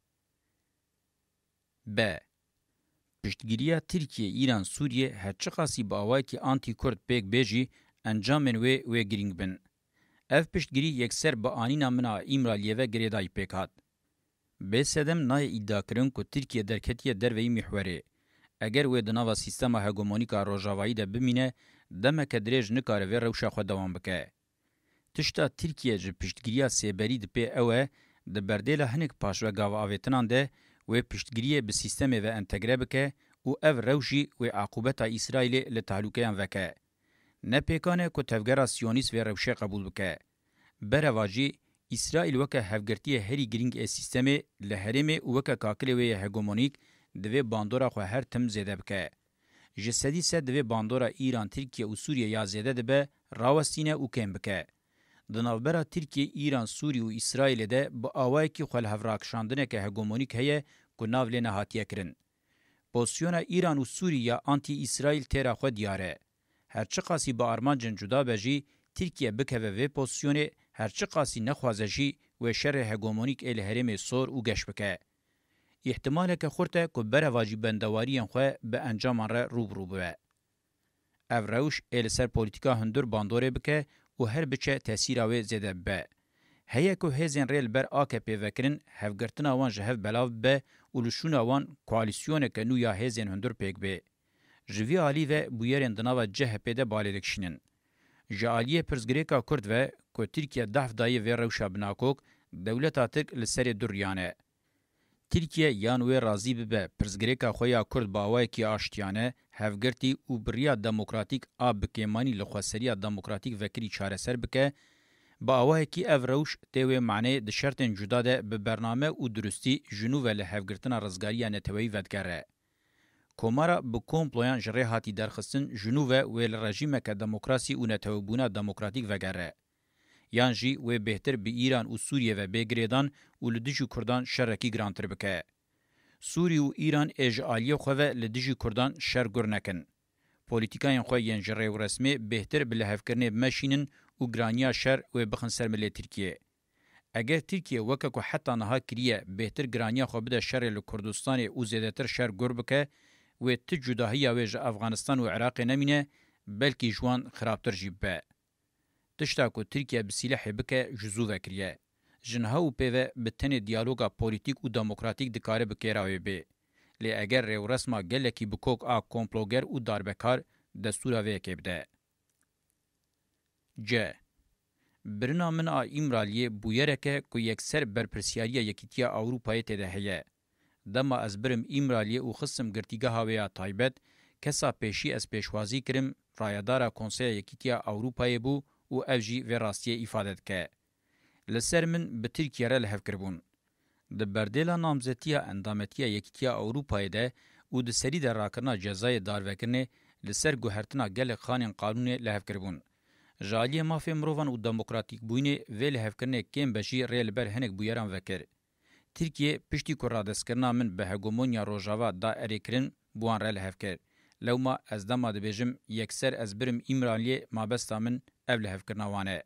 B. Piştgiriya Tirkiye, Îran, Sûriye her çiqasî bi awayekî antî-Kurd pêk bê jî, encamên wê wê girîng bin. Ev piştgirî yekser bi anîna min a Îmraliyê ve girêdayî pêk hat. Bê sedem nayê îdiakirin ku Tirkiye derketiye derveyî mîhwerê. Eger wê di nava sîstema hegemonîk a Rojavayî de bimîne, demeke dirêj nikare vê rewşa xwe dewam bike. Tişta Tirkiye ji piştgiriya sêberî dipê ew e, di berdêla hinek paşvegav avêtinan de wê piştgiriyê bi sîstemê ve entegre bike û ev rewş jî wê aqûbeta Îsraîlê li tehlûkeyan veke. Ne pêkan e ku tevgera siyonîst vê rewşê qebûl bike. Bereva jî, Îsraîl weke hevgirtiyê herî girîng ê sîstemê li herêmê û weke kakilê wê yê hegemonîk divê bandora xwe her tim zêde bike. Ji sedî sed divê bandora Îran, Tirkiye û Sûriye ya zêde dibe, rawestîne û kêm bike. Di navbera Tirkiye, Îran, Sûrî û Îsraîlê de bi awayekî xwelhevrakişandineke hegemonîk heye ku nav lê nehatiye kirin. Pozîsyona Îran û Sûrî ya antî-Îsraîl têra xwe diyar e. Her çiqasî bi armancên cuda be jî, Tirkiye bikeve vê pozîsyonê, her çiqasî nexwaze jî, wê şerê hegemonîk ê li herêmê sor û geş bike. Îhtimaleke xurt e ku bereva jî bendewariyên xwe bi encaman re rû bi rû bibe. Ev rewş ê li ser polîtîka hundir bandorê bike û her biçe tesîra wê zêde bibe. Heye ku hêzên rê li ber A K P vekirin, hevgirtina wan ji hev belav bibe û li şûna wan koalîsyoneke nû ya hêzên hundir pêk bê. Ji vî alî ve bûyerên di nava C H P de balê dikişînin. Ji aliyê pirsgirêka Kurd ve ku Tirkiye dahf daye vê rewşa binakok, dewleta Tirk li serê du riyan e. Tirkiye yan wê razî bibe pirsgirêka xwe ya Kurd bi awayekî aştiyane, hevgirtî û bi riya demokratîk a bi kêmanî li xweseriya demokratîk vekirî çareser bike, bi awayekî ev rewş tê wê maneyê di şertên cuda de bi bername û durustî ji nû ve li hevgirtina rizgariya neteweyî vedigere. Komara bi komployan ji rê hatî derxistin ji nû ve wê li rejîmeke demokrasî û netewebûna demokratîk vegere. Yan jî wê bêhtir bi Îran û Sûriye ve bê girêdan û li dijî Kurdan şerekî girantir bike. Sûrî û Îran ê ji aliyê xwe ve li dijî Kurdan şer gur nekin. Polîtîkayên xwe yên ji rêwresmê bêhtir bi lihevkirinê bimeşînin û giraniya şer wê bixin ser milê Tirkiyê. Eger Tirkiye weke ku heta niha kiriye bêhtir giraniya xwe bide şerê li Kurdistanê û zêdetir şer gur bike, wê ti cudahiya wê ji Efxanistan û Iraqê nemîne, belkî ji wan xirabtir jî bibe. Tişta ku Tirkiye bi sîlehê bike ji zû ve kiriye. Ji niha û pê ve bi tenê diyaloga polîtîk û demokratîk dikare bi kêra wê bê. Lê eger rêwresma gelekî bi kok a komploger û darbekar destûra vê yekê bide. C. Birina min a Îmraliyê bûyerek e ku yekser berpirsiyariya Yekîtiya Ewropayê tê de heye. Dema ez birim Îmraliyê û xistim girtîgeha wê ya taybet, kesa pêşî ez pêşwazî kirim, rayedara Konseya Yekîtiya Ewropayê bû û ev jî vê rastiyê îfade dike. Li ser min bi Tirkiye re li hev kiribûn. Di berdêla namzetiya endametiya Yekîtiya Ewropayê de û di serî de rakirina cezayê darvekirinê li ser guhertina gelek xanên qanûnê li hev kiribûn. Ji aliyê mafê mirovan û demokratîkbûyînê vê lihevkirinê kêm be jî rê li ber hinek bûyeran vekir. Tirkiye piştî ku radestkirina min bi hegemonya Rojava da erêkirin, bi wan re li hev kir. Lewma ez dema dibêjim yekser ez birim Îmraliyê, mabesta min ev lihevkirina wan e.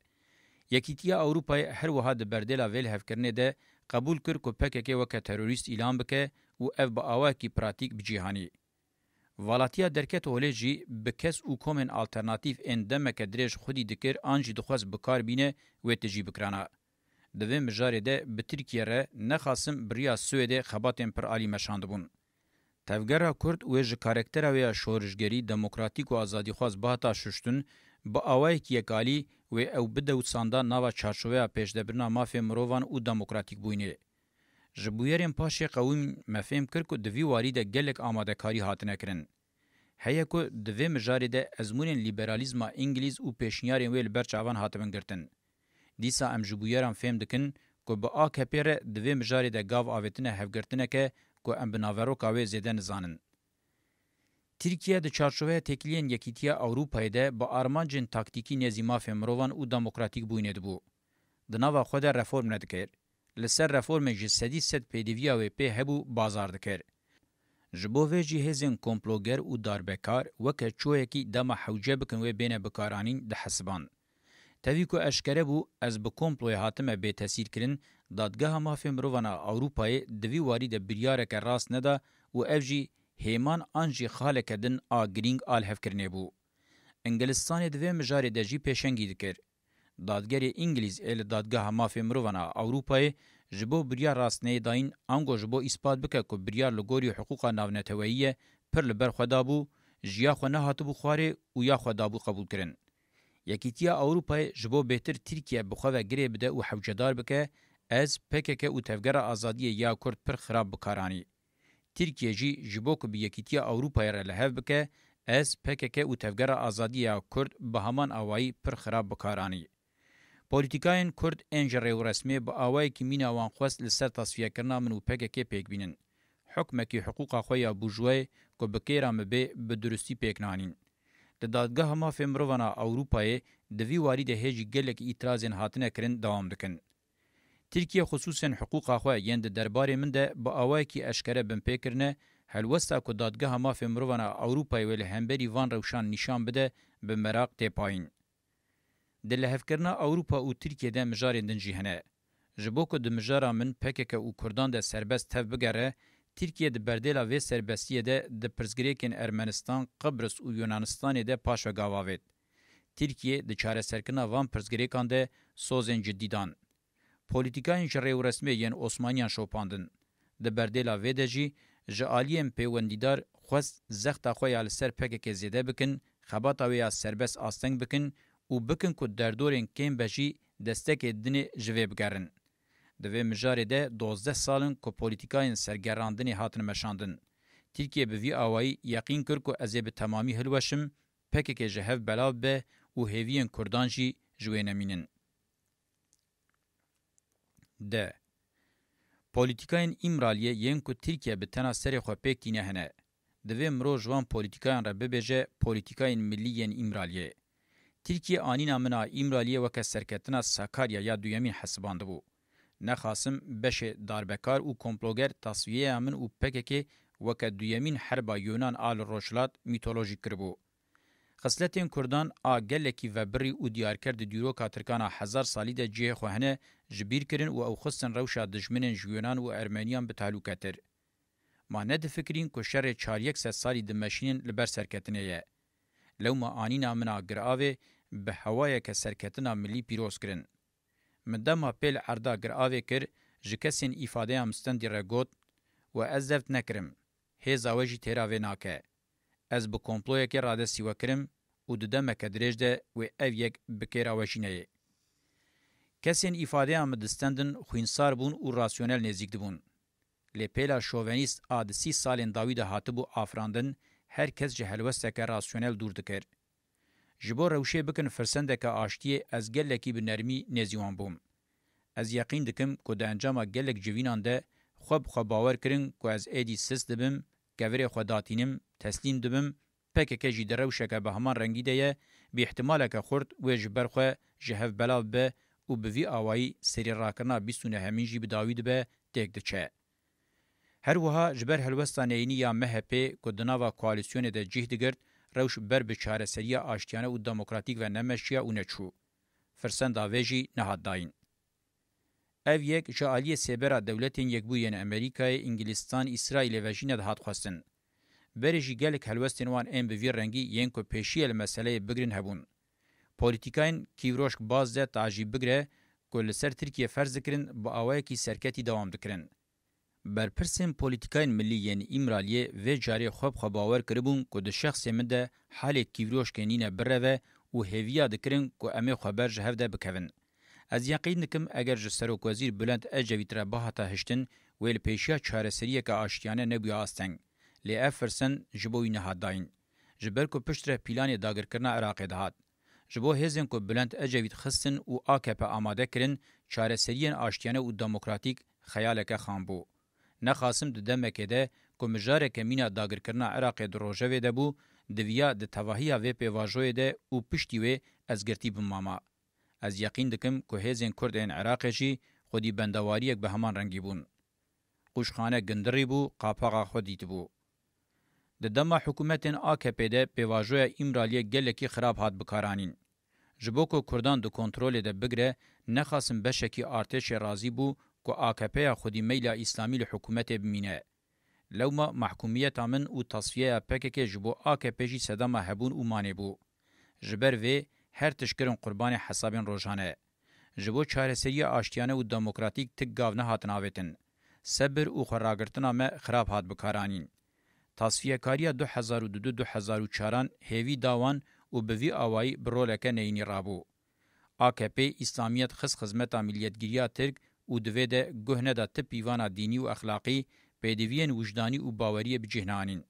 Yekîtiya Ewropayê her wiha di berdêla vê lihevkirinê de qebûl kir ku P K K weke terorîst îlan bike û ev bi awayekî pratîk bi cî hanî. Valatiya derket holê jî bi kes û komên alternatîf ên demeke dirêj xwedî dikir an jî dixwest bi kar bîne wê tijî bikirana. Di vê mijarê de bi Tirkiye re nexasim bi riya Swêdê xebatên piralî meşandibûn. Tevgera Kurd wê ji karaktera wê ya şorişgerî, demokratîk û azadîxwaz bihata şuştin, bi awayekî yekalî wê ew bide û sanda nava çarçoveya pêşdebirina mafê mirovan û demokratîkbûyînê. Ji bûyerên paşê qewimîn me fêm kir ku di vî warî de gelek amadekarî hatine kirin. Heye ku di vê mijarê de ezmûnên lîberalîzma îngilîz û pêşniyarên wê li ber çavan hatibin girtin. Dîsa em ji bûyeran fêm dikin ku bi A K P re di vê mijarê de gav avêtine hevgirtineke ku em bi naveroka wê zêde nizanin. Tirkiye di çarçoveya têkiliyên Yekîtiya Ewropayê de bi armancên taktîkî nêzî mafê mirovan û demokratîkbûyînê dibû. Di nava xwe de reform nedikir. Li ser reformê ji sedî sed pêdiviya wê pê hebû bazar dikir. Ji bo vê jî hêzên komploger û darbekar weke çoyekî dema hewce bikin wê bêne bikaranîn dihesiban. Tevî ku eşkere bû ez bi komployê hatime bêtesîrkirin, Dadgeha Mafê Mirovan a Ewropayê di vî warî de biryareke rast neda û ev jî hêman an jî xaleke din a girîng a lihevkirinê bû. Îngilistanê di vê mijarê de jî pêşengî dikir. Dadgerê Îngilîz ê li Dadgeha Mafê Mirovan a Ewropayê ji bo biryar rastneyê dayîn, ango ji bo îspat bike ku biryar li gorî hiqûqa navneteweyî ye, pir li ber xwe dabû, ji ya xwe nehatibû xwarê û ya xwe dabû qebûlkirin. Yekîtiya Ewropayê ji bo bêhtir Tirkiye bi xwe ve girê bide û hewcedar bike, ez P K K û Tevgera Azadiyê ya Kurd pir xirab bi kar anî. Tirkiye jî ji bo ku bi Yekîtiya Ewropayê re li hev bike, ez P K K û Tevgera Azadiyê ya Kurd bi heman awayî pir xirab bi kar anî. Polîtîkayên Kurd ên ji rêwresmê bi awayekî mîna wan xwest li ser tasfiyekirina min û P K K pêk bînin. Hukmekî hiqûqa xwe ya bûrjwayê ku bi kêra min bê, bi durustî pêk nanîn. Li Dadgeha Mafê Mirovan a Ewropayê di vî warî de hê jî gelek îtirazên hatine kirin dewam dikin. Tirkiye xisûsên hiqûqa xwe yên di derbarê min de bi awayekî eşkere binpê kirine, helwesta ku Dadgeha Mafê Mirovan a Ewropayê wê li hemberî van rewşan nîşan bide, bi meraq tê payîn. Di lihevkirina Ewropa û Tirkiye de mijarên din jî hene. Ji bo ku di mijara min P K K û Kurdan de serbest tev bigere, Tirkiye di berdêla vê serbestiyê de di pirsgirêkên Ermenistan, Qibris û Yunanistanê de paş ve gav avêt. Tirkiye di çareserkirina van pirsgirêkan de sozên cidî dan. Polîtîkayên ji rêwresmê yên Osmaniyan şopandin. Di berdêla vê de jî ji aliyên pêwendîdar xwest zexta xwe ya li ser P K K zêde bikin, xebata wê ya serbest asteng bikin û bikin ku derdorên kêm be jî destekê dinê ji vê bigerin. Di vê mijarê de dozdeh sal in ku polîtîkayên sergerandinê hatin meşandin. Tirkiye bi vî awayî yeqîn kir ku ez ê bi temamî hilweşim, P K K ji hev belav be û hêviyên Kurdan jî ji wê nemînin. D. Polîtîkayên Îmraliyê yên ku Tirkiye bi tena serê xwe pêk tîne hene. Divê mirov ji van polîtîkayan re bibêje polîtîkayên millî yên Îmraliyê. Tirkiye anîna min a Îmraliyê weke serketina Sakarya ya duyemîn hesibandibû. Nexasim beşê darbekar û komploger tasfiyeya min û P K K weke duyemîn herba Yunan a li Rojhilat mîtolojîk kiribû. Xisletên Kurdan a gelekî vebirî û diyarker di dîroka Tirkan a hezar salî de cihê xwe hene ji bîr kirin û ew xistin rewşa dijminên ji Yunan û Ermeniyan bi tehlûke tir. Ma nedifikirîn ku şerê çar yek sed salî dimeşînin li ber serketinê ye. Lewma anîna min a giravê bi hewayeke serketina milî pîroz kirin. Min dema pê li erda giravê kir, ji kesên îfadeya min stendî re got, We ez zeft nekirim. Hêza we jî têra vê nake. Ez bi komployekê radestî we kirim û di demeke dirêj de wê ev yek bi kêra we jî neyê. Kesên îfadeya min distendin xwînsar bûn û rasyonel nêzîk dibûn. Lê pêla şovenîst a di sî salên dawî de hatibû afirandin, her kes ji helwesteke rasyonel dûr dikir. Ji bo rewşê bikin firsendeke aştiyê ez gelekî bi nermî nêzî wan bûm. Ez yeqîn dikim ku di encama gelek civînan de xwe bi xwe bawer kirin ku ez êdî sist dibim, kevirê xwe datînim, teslîm dibim, P K K jî di rewşeke bi heman rengî de ye, bi îhtimaleke xurt wê ji ber xwe ji hev belav bibe û bi vî awayî serîrakirina bîst û nehemîn jî bi dawî dibe, têk diçe. Her wiha ji ber helwesta neyînî ya M H P ku di nava koalîsyonê de cih digirt, rewş ber bi çareseriya aştiyane û demokratîk ve nemeşiya û neçû. Firsenda vê jî nehat dayîn. Ev yek ji aliyê Sêbera Dewletên Yekbûyî yên Amerîkayê, Îngilîstan, Îsraîlê ve jî nedihat xwestin. Berê jî gelek helwestên wan ên bi vî rengî yên ku pêşiye li meseleyê bigirin hebûn. Polîtîkayên Kîvroşk Baz de tajî bigire ku li ser Tirkiye ferz dikirin, bi awayekî serketî dewam dikirin. Berpirsên polîtîkayên milî yên Îmraliyê vê carê xwe bi xwe bawer kiribûn ku di şexsê min de halê Kîvroşkê nîne bireve û hêviya dikirin ku em ê xwe ber ji hev de bikevin. Ez yeqîn dikim eger ji Serokwezîr Bülent Ecevît re bihata hiştin, wê li pêşiya çareseriyeke aştiyane nebûya asteng. Lê ev firsend ji bo wî nehat dayîn. Ji ber ku piştre pîlanê dagirkirina Iraqê dihat. Ji bo hêzên ku Bülent Ecevît xistin û A K P amade kirin, çareseriyên aştiyane û demokratîk xeyaleke xam bû. Nexasim di demekê de ku mijareke mîna dagirkirina Iraqê di rojevê de bû, diviya di tevahiya vê pêvajoyê de û piştî wê ez girtî bimama. Ez yeqîn dikim ku hêzên Kurd ên Iraqê jî xwedî bendewariyek bi heman rengî bûn. Qûşxane gindirî bû, qapaxa xwe dîtibû. Di dema hikûmetên A K P de pêvajoya Îmraliyê gelekî xirab hat bikaranîn. Ji bo ku Kurdan di kontrolê de bigire, nexasim beşekî artêşê razî bû ku A K P ya xwedî meyla Îslamî li hikûmetê bimîne. Lewma mahkûmiyeta min û tasfiyeya P K K ji bo A K P jî sedema hebûn û manê bû. Ji ber vê her tişt kirin qurbanê hesabên rojane. Ji bo çareseriya aştiyane û demokratîk tik gav nehatin avêtin. Sebir û xweragirtina me xirab hat bikaranîn. Tasfiyekariya du hezar û du du du hezar û çaran hêvî da wan û bi vî awayî bi roleke neyînî rabû. A K P Îslamiyet xist xizmeta miliyetgiriya Tirk û di vê de guh neda ti pîvana dînî û exlaqî, pêdiviyên wijdanî û baweriyê bi cih neanîn.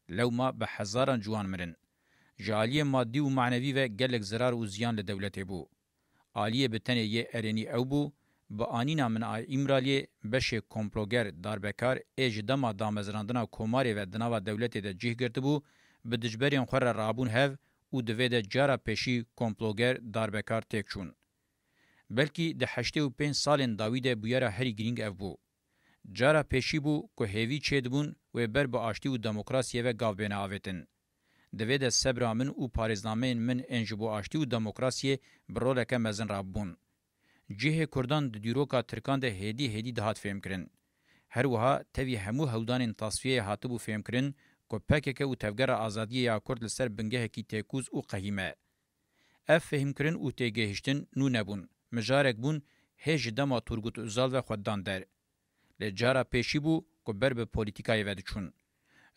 Lewma bi hezaran ciwan mirin. Ji aliyê madî û manevî ve gelek zirar û ziyan li dewletê bû. Aliyê bi tenê yê erênî ew bû, bi anîna min a Îmraliyê beşê komploger, darbekar ê ji dema damezrandina komarê ve di nava dewletê de cih girtibû, bi dijberên xwe re rabûn hev û di vê de cara pêşî komploger, darbekar têk çûn. Belkî di heştê û pênc salên dawî de bûyera herî girîng ev bû. Cara pêşî bû ku hêvî çêdibûn wê ber bi aştî û demokrasiyê ve gav bêne avêtin. Di vê de sebra min û parêznameyên min ên ji bo aştî û demokrasiyê bi roleke mezin rabûn. Cihê Kurdan di dîroka Tirkan de hêdî hêdî dihat fêhmkirin. Her wiha tevî hemû hewldanên tasfiyeyê hatibû fêhmkirin ku P K K û Tevgera Azadiyê ya Kurd li ser bingehekî têkûz û qehî me. Ev fêhmkirin û têgihiştin nû nebûn, mijarek bûn hê ji dema Turgut Özal ve xwe dan der. Lê cara pêşî bû ku ber bi polîtîkayê ve diçûn.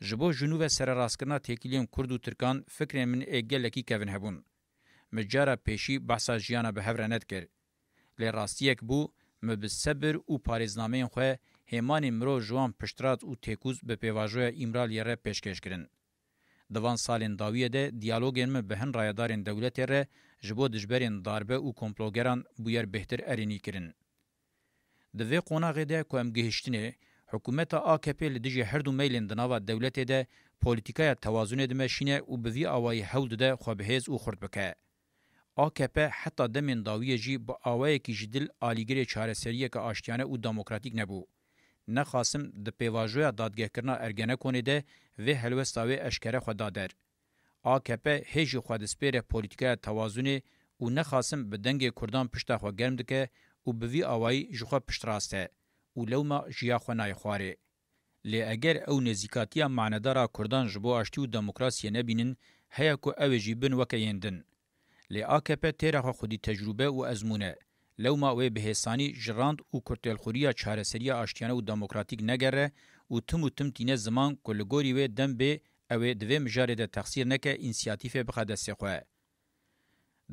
Ji bo ji nû ve sererastkirina têkiliyên Kurd û Tirkan fikrên min ê gelekî kevin hebûn. Min cara pêşî behsa jiyana bi hev re nedikir. Lê rastiyek bû, min bi sebir û parêznameyên xwe hêmanên mirov ji wan piştrat û têkûz bi pêvajoya Îmraliyê re pêşkêş kirin. Di van salên dawiyê de diyalogên min bi hin rayedarên dewletê re ji bo dijberên darbe û komplogeran bûyer bêhtir erênî kirin. Di vê qonaxê de ku em gihiştinê, hikûmeta A K P li dijî her du meylên di nava dewletê de polîtîkaya tewazunê dimeşîne û bi vî awayî hewl dide xwe bihêz û xurt bike. A K P heta demên dawiyê jî bi awayekî ji dil alîgirê çareseriyeke aştiyane û demokratîk nebû. Nexasim di pêvajoya dadgehkirina Ergenekonê de vê helwesta wê eşkere xwe da der. A K P hê jî xwe dispêre polîtîkaya tewazunê û nexasim bi dengê Kurdan pişta xwe germ dike û bi vî awayî ji xwe piştrast e û lewma jiya xwe nayê xwarê. Lê eger ew nêzîkatiya manedar a Kurdan ji bo aştî û demokrasiyê nebînin, heye ku ew ê jî bin weke yên din. Lê A K P têra xwe xwedî tecrûbe û ezmûn e. Lewma wê bi hêsanî ji rand û kurtêlxuriya çareseriya aştiyane û demokratîk negere û tim û tim tîne ziman ku li gorî wê dem bê ew ê di vê mijarê de texsîr neke, însiyatîfê bixe destê xwe.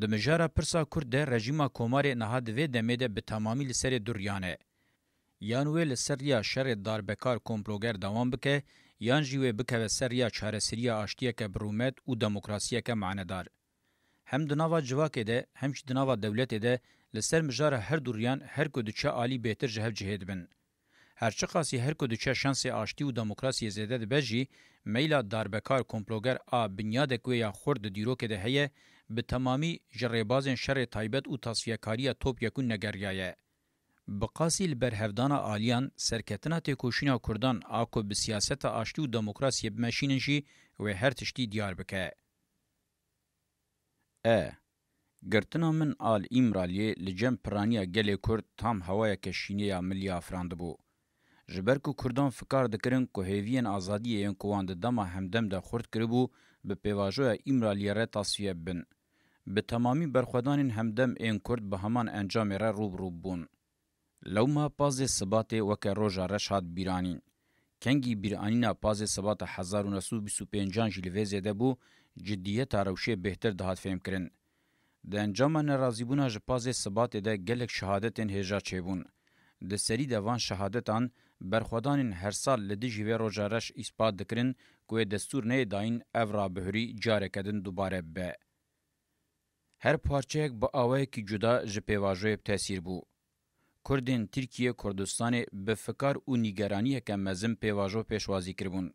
Di mijara pirsa Kurd de rejîma Komarê niha di vê demê de bi temamî li serê du riyan e. Yan wê li ser riya şerê darbekar komploger dewam bike, yan jî wê bikeve ser riya çareseriya aştiyeke bi rûmet û demokrasiyeke manedar. Hem di nava civakê de, hem jî di nava dewletê de li ser mijara her du riyan her ku diçe alî bêtir ji hev cihê dibin. Her çiqasî her ku diçe şansê aştî û demokrasiyê zêde dibe jî, meyla darbekar komploger a binyadek wê ya xurt di dîrokê de heye, bi temamî ji rêbazên şerê taybet û tasfiyekariya topyekûn negeriyaye. Bi qasî li berhevdana aliyan, serketina têkoşîna Kurdan a ku bi siyaseta aştî û demokrasiyê bimeşînin jî wê her tiştî diyar bike. E. Girtina min a li Îmraliyê li cem piraniya gelê Kurd tam hewayeke şînê ya milî afirandibû. Ji ber ku Kurdan fikar dikirin ku hêviyên azadiyê yên ku wan di dema hemdem de xurt kiribû, bi pêvajoya Îmraliyê re tasfiye bibin. Bi temamî berxwedanên hemdem ên Kurd bi heman encamê re rû bi rû bûn. Lewma pazdeh Sibatê weke roja reş hat bîranîn. Kengî bîranîna pazdeh Sibata hezar û neh sed û bîst û pêncan jî li vê zêde bû, cidiyeta rewşê bêhtir dihat fêhmkirin. Di encama nerazîbûna ji pazdeh Sibatê de gelek şehadetên hêja çêbûn. Di serî de van şehadetan, berxwedanên her sal li dijî vê roja reş îspat dikirin ku wê destûr neyê dayîn ev rabihurî careke din dubare bibe. Her parçeyek bi awayekî cuda ji pêvajoyê bi tesîr bû. Kurdên Tirkiyê Kurdistanê bi fikar û nîgeraniyeke mezin pêvajo pêşwazî kiribûn.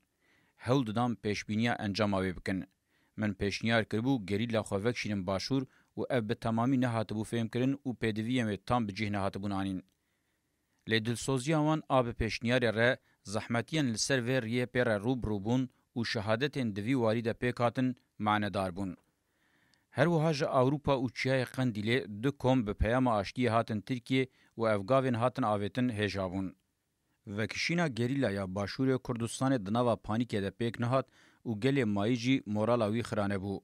Hewl didan pêşbîniya encama wê bikin. Min pêşniyar kiribû gerîla xwe vekişînin Başûr û ev bi temamî nehatibû fêhmkirin û pêdiviyên wê tam bi cih nehatibûn anîn. Lê dilsoziya wan a bi pêşniyarê re zehmetiyên li ser vê riyê pê re rû bi rû bûn û şehadetên di vî warî de pêk hatin manedar bûn. Her wiha ji Ewropa û Çiyayê Qendîlê du kom bi peyama aştiyê hatin Tirkiyê û ev gavên hatin avêtin hêja bûn. Vekişîna gerîla ya Başûrê Kurdistanê di nava panîkê de pêk nehat û gelê mayî jî morala wî xirane bû.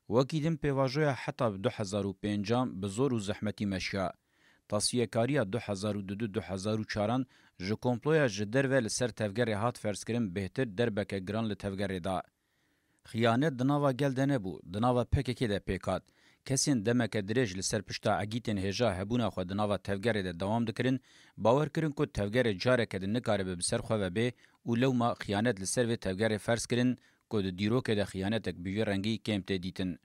Wekî din pêvajoya heta bi du hezar û pêncan bi zor û zehmetî meşiya. Tasfiyekariya du hezar û dudu du hezar û çaran ji komploya ji derve li ser tevgerê hat ferzkirin bêhtir derbeke giran li tevgerê da. Xiyanet di nava gel de nebû, di nava P K K de pêk hat. Kesên demeke dirêj li ser pişta egîtên hêja hebûna xwe di nava tevgerê de dewam dikirin, bawer kirin ku tevgerê careke din nikaribe bi ser xwe ve bê û lewma xiyanet li ser vê tevgerê ferz kirin ku di dîrokê de xiyanetek bi vî rengî kêm tê dîtin.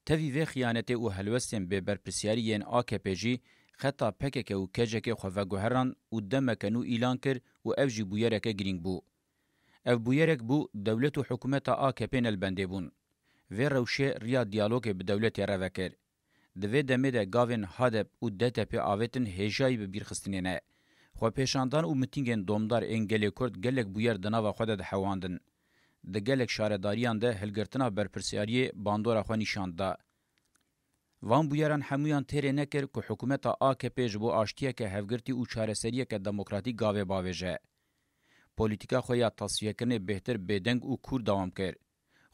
Tevî vê xiyanetê û helwestên bêberpirsyarî yên A K P jî xeta P K K û K C K xwe veguheran û demeke nû îlan kir û ev jî bûyereke girîng bû. Ev bûyerek bû, dewlet û hikûmeta A K P ne li bendê bûn. Vê rewşê riya diyalogê bi dewletê re vekir. Di vê demê de gavên HADEP û D T P avêtin hêjayî bi bîrxistinê ne. Xwepêşandan û mitîngên domdar ên gelê Kurd gelek bûyer di nava xwe de dihewandin. Di gelek şaredariyan de hilgirtina berpirsyariyê bandora xwe nîşan da. Van bûyeran hemûyan têrê nekir ku hikûmeta A K P ji bo aştiyeke hevgirtî û çareseriyeke demokratîk gavê bavêje. Polîtîka xwe ya tasfiyekirinê bêhtir bêdeng û kûr dewam kir.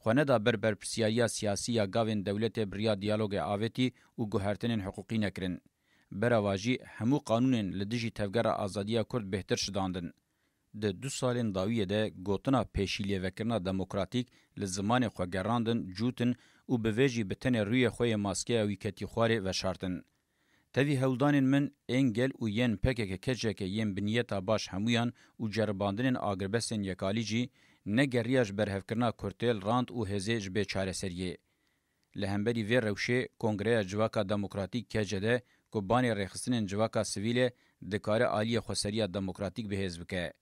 Xwe neda ber berpirsyariya siyasî ya gavên dewletê bi riya diyalogê avêtî û guhertinên hiqûqî nekirin. Berava jî hemû qanûnên li dijî tevgera azadiya Kurd bêhtir şidandin. Di du salên dawiyê de gotina pêşîlêvekirina demokratîk li zimanê xwe gerandin, cûtin û bi vê jî bi tenê rûyê xwe yê maskeya wî ketî xwarê veşartin. Tevî hewldanên min ên gel û yên P K K K C K yên bi niyeta baş hemûyan û ceribandinên agirbestên yekalî jî ne geriya ji berhevkirina kurtêl, rand û hêzê ji bê çareseriyê. Li hemberî vê rewşê, Kongreya Civaka Demokratîk K C D ku banê rêxistinên civaka sivîl e, dikare aliyê xweseriya demokratîk bi hêz bike.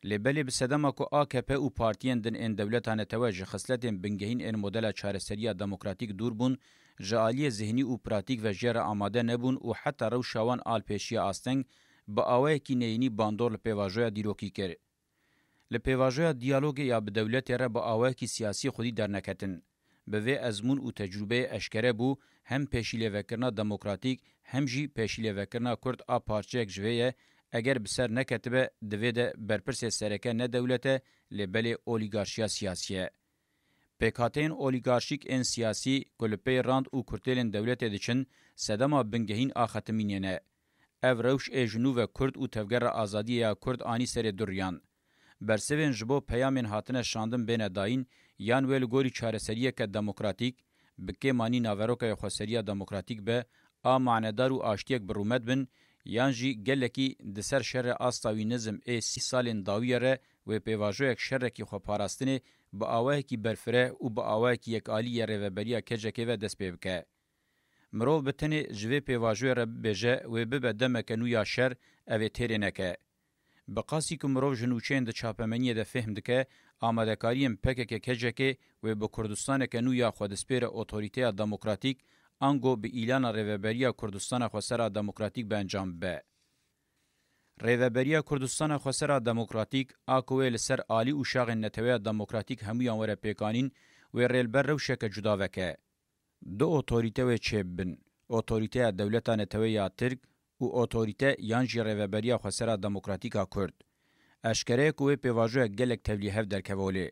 Lê belê bi sedema ku A K P û partiyên din ên dewleta netewe ji xisletên bingehîn ên modela çareseriya demokratîk dûr bûn, ji aliyê zihnî û pratîk ve jê re amade nebûn û heta rewşa wan a li pêşiya asteng bi awayekî neyînî bandor li pêvajoya dîrokî kir. Li pêvajoya diyalogê ya bi dewletê re bi awayekî siyasî xwedî derneketin. Bi vê ezmûn û tecrûbeyê eşkere bû, hem pêşîlêvekirina demokratîk, hem jî pêşîlêvekirina Kurd a parçeyek ji vê ye, eger bi ser neketibe, di vê de berpirsê sereke ne dewlet e, lê belê olîgarşiya siyasî ye. Pêkhateyên olîgarşîk ên siyasî ku li pey rand û kurtêlên dewletê diçin, sedema bingehîn a xetimînê ne. Ev rewş ê ji nû ve Kurd û Tevgera Azadiyê ya Kurd anî serê du riyan. Bersivên ji bo peyamên hatine şandin bêne dayîn, yan wê li gorî çareseriyeke demokratîk, bi kêmanî naveroka xweseriya demokratîk be, a manedar û aştiyek bi rûmet bin, yan jî gelekî di ser şerê asta wî nizm ê sî salên dawiyê re wê pêvajoyek şerekî xweparastinê bi awayekî berfireh û bi awayekî yekalî yê rêveberiya kecekê ve dest pê bike. Mirov bi tenê ji vê pêvajoyê re bibêje wê bibe demeke nû ya şer, ev ê têrê neke. Bi qasî ku mirov ji nûçeyên di çapemeniyê de fêhm dike, amadekariyên P K K kecekê wê bi Kurdistaneke nû ya xwe dispêre otorîteya demokratîk, ango bi îlana Rêveberiya Kurdistana Xwesera Demokratîk bi encam bibe. Rêveberiya Kurdistana Xwesera Demokratîk, a ku wê li ser alî û şaxên Neteweya Demokratîk hemûyan were pêkanîn, wê rê li ber rewşeke cuda veke. Du otorîte wê çêbibin, otorîteya Dewleta Neteweyê ya Tirk û otorîte yan jî Rêveberiya Xwesera Demokratîk a Kurd. Eşkere ye ku wê pêvajoyek gelek tevlîhev derkeve holê.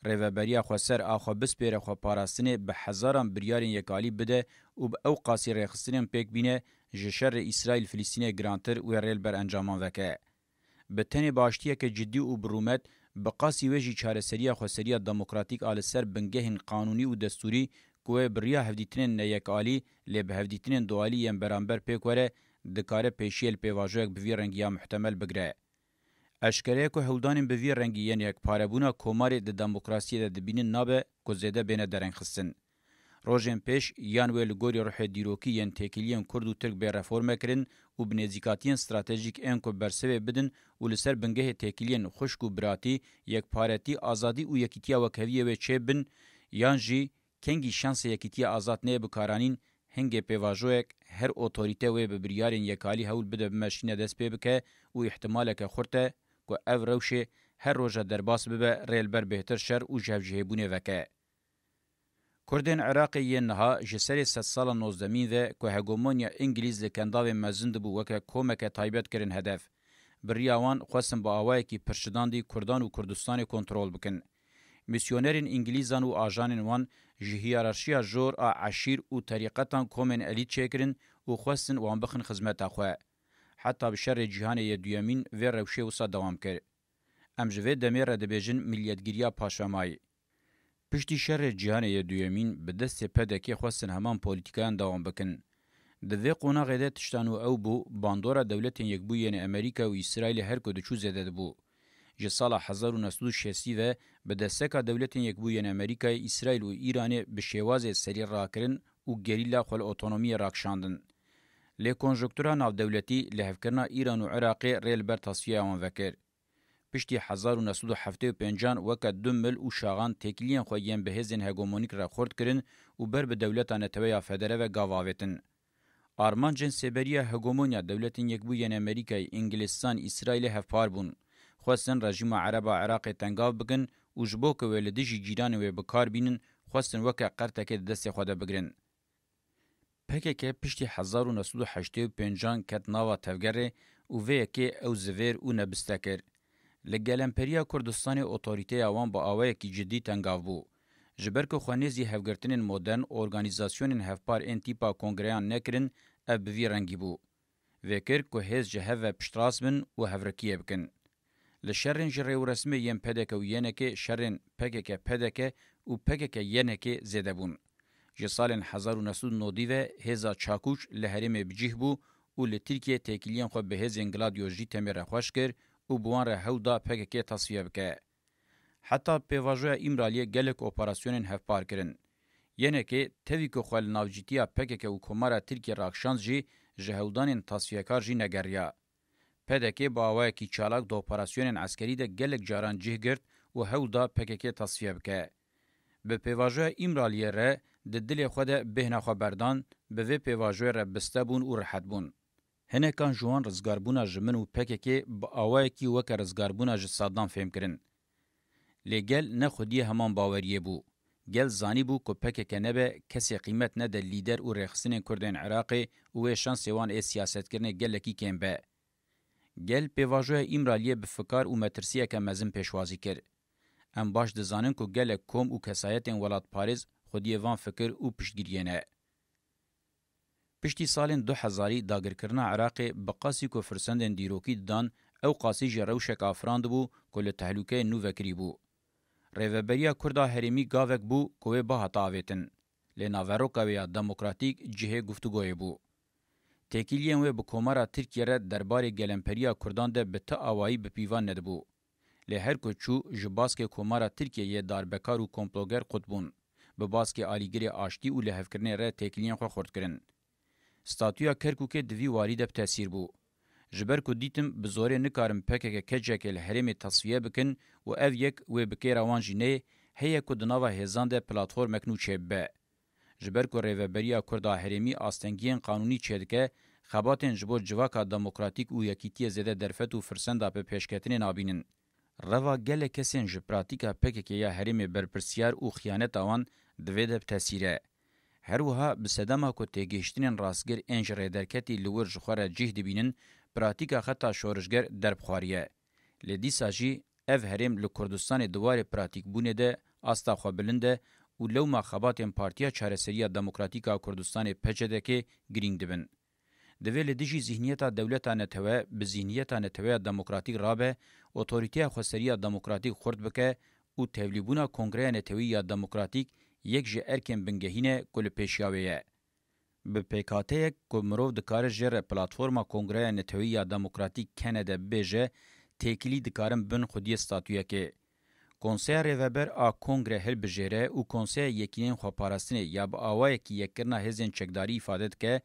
Rêveberiya Xweser a xwe bispêre xweparastinê bi hezaran biryarên yekalî bide û bi ew qasî rêxistinên pêk bîne, ji şerê Îsraîl-Filistînê girantir wê rê li ber encaman veke. Bi tenê bi aştiyeke cidî û bi rûmet, bi qasî wê jî çareseriya xweseriya demokratîk a li ser bingehên qanûnî û destûrî ku wê bi riya hevdîtinên neyekalî, lê bi hevdîtinên dualî yên beramber pêk were, dikare pêşiyê li pêvajoyek bi vî rengî ya muhtemel bigire. Eşkere ye ku hewldanên bi vî rengî yên yekparebûna komarê di demokrasiyê de dibînin nabe ku zêde bêne derengxistin. Rojên pêş yan wê li gorî ruhê dîrokî yên têkiliyên Kurd û Tirk bê reformekirin û bi nêzîkatiyên stratejîk ên ku bersivê bidin û li ser bingehê têkiliyên xwişk û biratî, yekparetî, azadî û yekîtiya wekheviyê wê çêbin, yan jî kengî şansê yekîtiya azad neyê bikaranîn, hingê pêvajoyek her otorîte wê bi biryarên yekalî hewl bide bimeşîne dest pê bike û îhtimaleke xurt e ku ev rewşê her roja derbas bibe rê li ber bêhtir şer û ji hevjihêbûnê veke. Kurdên Iraqê yên niha ji serê sedsala nozdemîn ve ku hegemonya Îngilîz li kendavên mezin dibû weke komeke taybet kirin hedef. Bi riya wan xwestin bi awayekî pirşidandî Kurdan û Kurdistanê kontrol bikin. Misyonerên Îngilîzan û ajanên wan ji hiyerarşiya jor a eşîr û terîqetan komên elît çêkirin û xwestin wan bixin xizmeta xwe. Heta bi şerê cîhanê yê duyemîn vê rewşê wisa dewam kir. Em ji vê demê re dibêjin miliyetgiriya paşvemayî. Piştî şerê cîhanê yê duyemîn bi destê P D K xwestin heman polîtîkayan dewam bikin. Di vê qonaxê de tişta nû ew bû, bandora Dewletên Yekbûyî yên Amerîka û Îsraîlê her ku diçû zêde dibû. Ji sala hezar û neh sed û şêstî ve bi desteka Dewletên Yekbûyî yên Amerîkayê, Îsraîl û Îranê bi şêwazê serî rakirin û gerîla xwe li otonomiyê rakişandin. Lê konjonktura navdewletî lihevkirina Îran û Iraqê rê li ber tasfiyeya wan vekir. Piştî hezar û neh sed û heftê û pêncan weke du mil û şaxan têkiliyên xwe yên bi hêzên hegemonîk re xurt kirin û ber bi Dewleta Netewe ya Federe ve gav avêtin. Armancên sêberiya hegemonya Dewletên Yekbûyî yên Amerîkayê, Îngilistan, Îsraîlê hevpar bûn. Xwestin rejîma Ereba Iraqê tengav bikin û ji bo ku wê li dijî cîranên wê bi kar bînin, xwestin weke qertekê di destê xwe de bigirin. P K K piştî hezar û neh sed û heştê û pêncan ket nava tevgerê û vê yekê ew zivêr û nebiste kir. Li gelemperiya Kurdistanê otorîteya wan bi awayekî cidî tengav bû. Ji ber ku xwe nêzî hevgirtinên modern, organîzasyonên hevpar ên tîpa kongreyan nekirin, ev bi vî rengî bû. Vê kir ku hêz ji hev ve piştrast bin û hevrikiyê bikin. Li şerên ji rêûresmê yên P D K û Y N K şerên P K K P D K û P K K Y N K zêde bûn. Ji salên hezar û neh sed û nodî ve hêza Çakûç li herêmê bi cih bû û li Tirkiyê têkiliyên xwe bi hêzên Gladio ji Îtemê re xweş kir û bi wan re hewl da P K K tasfiye bike. Heta pêvajoya Îmraliyê gelek operasyonên hevpar kirin. Y N K tevî ku xwe li navcîtiya P K K û Komara Tirkiyê rakişand jî ji hewldanên tasfiyekar jî negeriya. P D K bi awayekî çalak di operasyonên eskerî de gelek caran cih girt û hewl da P K K tasfiye bike. Bi pêvajoya Îmraliyê re di dilê xwe de bêhna xwe berdan, bi vê pêvajoyê re biste bûn û rihet bûn. Hinekan ji wan rizgarbûna ji min û P K K bi awayekî weke rizgarbûna ji Saddam fêm kirin. Lê gel ne xwediyê heman baweriyê bû. Gel zanîbû ku P K K nebe kesê qîmet nede lîder û rêxistinên Kurdên Iraqê û wê şansê wan ê siyasetkirinê gelekî kêm be. Gel pêvajoya Îmraliyê bi fikar û metirsiyeke mezin pêşwazî kir. Em baş dizanin ku gelek kom û kesayetên welatparêz xwediyê van fikir û piştgiriyê ne. Piştî salên du hezarî dagirkirina Iraqê bi qasî ku firsendên dîrokî didan, ew qasî jî rewşek afirandibû ku li tehlûkeyên nû vekirî bû. Rêveberiya Kurda herêmî gavek bû ku wê bihata avêtin. Lê naveroka wê ya demokratîk cihê guftûgoyê bû. Têkiliyên wê bi Komara Tirkiye re derbarê gelemperiya Kurdan de bi ti awayî bi pîvan nedibû. Lê her ku çû, ji baskê Komara Tirkiyeyê darbekar û komploger qut bûn. Bi baskê alîgirê aştî û lihevkirinê re têkiliyên xwe xurt kirin. Statûya Kerkûkê di vî warî de bi tesîr bû. Ji ber ku dîtim bi zorê nikarin P K K kecekê li herêmê tesfiye bikin û ev yek wê bi kêra wan jî neyê, heye ku di nava hêzan de platformek nû çêbibe. Ji ber ku Rêveberiya Kurda Herêmî astengiyên qanûnî çêdike, xebatên ji bo civaka demokratîk û yekîtiyê zêde derfet û firsenda bi pêşketinê nabînin. Reva gelek kesên ji pratîka P K K ya herêmê berpirsyar û xiyaneta wan di vê de bi tesîr e. Her wiha bi sedema ku têgihiştinên rastgir ên ji rêderketî li wir ji xwe re cih dibînin, pratîka xeta şorişger derb xwariye. Lê dîsa jî ev herêm li Kurdistanê di warê pratîkbûnê de asta xwe bilind e û lewma xebatên Partiya Çareseriya Demokratîk a Kurdistanê P C D K girîng dibin. Divê li dijî zîhniyeta dewleta netewe bi zîhniyeta neteweya demokratîk rabe, otorîteya xweseriya demokratîk xurt bike û tevlîbûna Kongreya Netewî ya Demokratîk yek ji erkên bingehîn e ku li pêşiya wê ye. Bi pêkhateyek ku mirov dikare jê re platforma Kongreya Netewî ya Demokratîk, K N D, bibêje, têkilî dikarin bin xwediyê statûyekê. Konseya Rêveber a Kongre hilbijêre û Konseya Yekîneyên Xweparastinê ya bi awayekî yekkirina hêzên çekdarî îfade dike,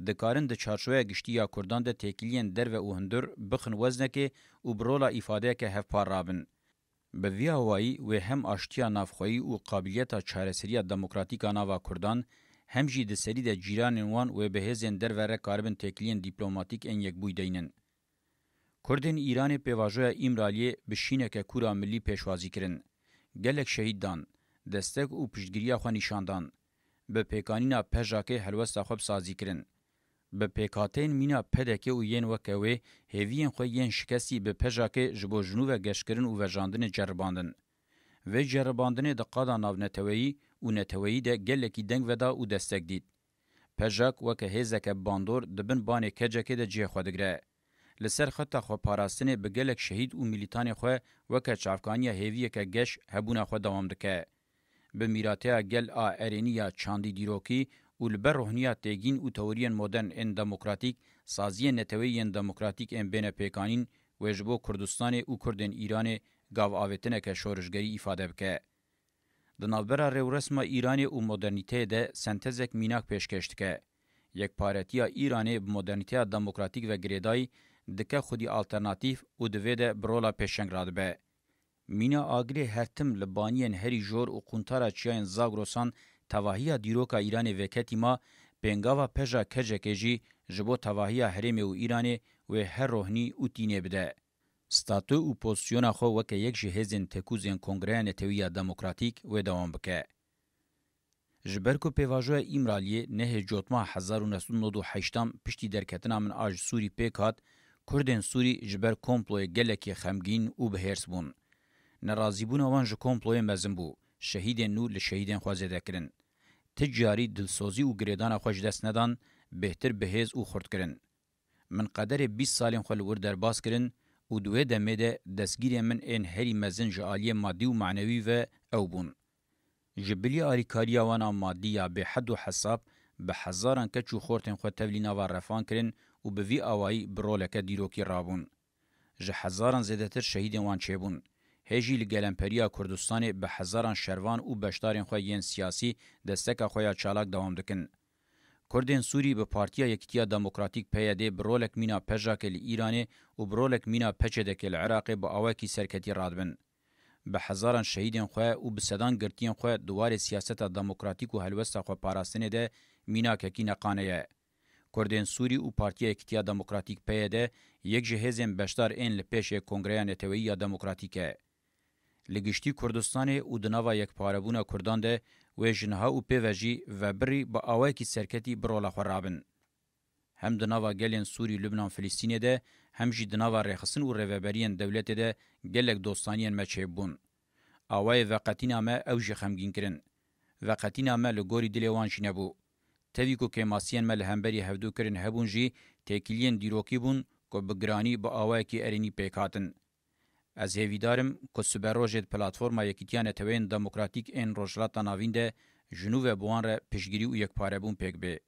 dikarin di çarçoveya giştî ya Kurdan de têkiliyên derve û hundir bixin weznekê û bi rola îfadeyeke hevpar rabin. Bi vî awayî wê hem aştiya navxweyî û qabiliyeta çareseriya demokratîk a nava Kurdan, hem jî di serî de cîranên wan wê bi hêzên derve re karibin têkiliyên dîplomatîk ên yekbûyî deynin. Kurdên Îranê pêvajoya Îmraliyê bi şîneke kûr a milî pêşwazî kirin. Gelek şehîd dan, destek û piştgiriya xwe nîşan dan. Bi pêkanîna PJAKê helwesta xwe bi sazî kirin. Bi pêkhateyên mîna P D K û yên weke wê hêviyên xwe yên şikestî bi PJAKê ji bo ji nû ve geşkirin û vejandinê ceribandin. Vê ceribandinê di qada navneteweyî û neteweyî de gelekî deng veda û destek dît. PJAK weke hêzeke bandor di bin banê kecekê de cihê xwe digire. Li ser xeta xweparastinê bi gelek şehîd û milîtanê xwe weke çavkaniya hêviyeke geş hebûna xwe dewam dike. Bi mîrateya gel a erênî ya çandî dîrokî û li ber rohniya têgîn û teoriyên modern ên demokratîk, saziyên neteweyî yên demokratîk ên bêne pêkanîn wê ji bo Kurdistanê û Kurdên Îranê gavavêtineke şorişgerî îfade bike. Di navbera rêwresma Îranê û modernîteyê de sentezek mînak pêşkêş dike. Yekparetiya Îranê bi modernîteya demokratîk ve girêdayî dike xwedî alternatîf û di vê de bi rola pêşeng radibe. Mîna agirê her tim li baniyên herî jor û quntara çiyayên Zagrosan tevahiya dîroka Îranê veketî ma, pêngava PJAK-KCKê jî ji bo tevahiya herêmê û Îranê wê her rohnî û tînê bide. Statû û pozîsyona xwe weke yek ji hêzên tekûzên Kongreya Netewî ya Demokratîk wê dewam bike. Ji ber ku pêvajoya Îmraliyê nehê Cotmeha hezar û neh sed û nod û heştan piştî derketina min a ji Sûrî pêk hat, Kurdên Sûrî ji ber komployê gelekî xemgîn û bi hêrs bûn. Nerazîbûna wan ji komployê mezin bû, şehîdên nû li şehîdên xwe zêde kirin. Ti carî dilsozî û girêdana xwe ji dest nedan, bêhtir bi hêz û xurt kirin. Min qederê bîst salên xwe li wir derbas kirin û di wê demê de destgîrên min ên herî mezin ji aliyê madî û manewî ve ew bûn. Ji bilî alîkariya wan a madî ya bêhed û hesab, bi hezaran keç û xortên xwe tevlî nava refan kirin û bi vî awayî bi roleke dîrokî rabûn. Ji hezaran zêdetir şehîdên wan çêbûn. Hê jî li gelemperiya Kurdistanê bi hezaran şervan û beşdarên xwe yên siyasî desteka xwe ya çalak dewam dikin. Kurdên Sûrî bi Partiya Yekîtiya Demokratîk, P Y D, bi rolek mîna PJAKê li Îranê û bi rolek mîna PCDKê li Iraqê bi awayekî serketî radibin. Bi hezaran şehîdên xwe û bi sedan girtiyên xwe di warê siyaseta demokratîk û helwesta xweparastinê de mînakekî neqane ye. Kurdên Sûrî û Partiya Yekîtiya Demokratîk, P Y D, yek ji hêzên beşdar ên li pêşê Kongreya Neteweyî ya Demokratîk e. Li giştî Kurdistanê û di nava yekparebûna Kurdan de wê ji niha û pê ve jî vebirî bi awayekî serketî bi rola xwe rabin. Hem di nava gelên Sûrî, Lubnan, Filistînê de hem jî di nava rêxistin û rêveberiyên dewletê de gelek dostaniyên me çêbûn. Awayê veqetîna me ew jî xemgîn kirin. Veqetîna me li gorî dilê wan jî nebû. Tevî ku kêmasiyên me li hemberî hevdû kirin hebûn jî têkiliyên dîrokî bûn ku bi giranî bi awayekî erênî pêk hatin. Ez hêvîdar im ku siberojê di Platforma Yekîtiya Neteweyên Demokratîk ên Rojhilata Navîn de ji nû ve bi wan re piştgirî û yekparebûn pêk bê.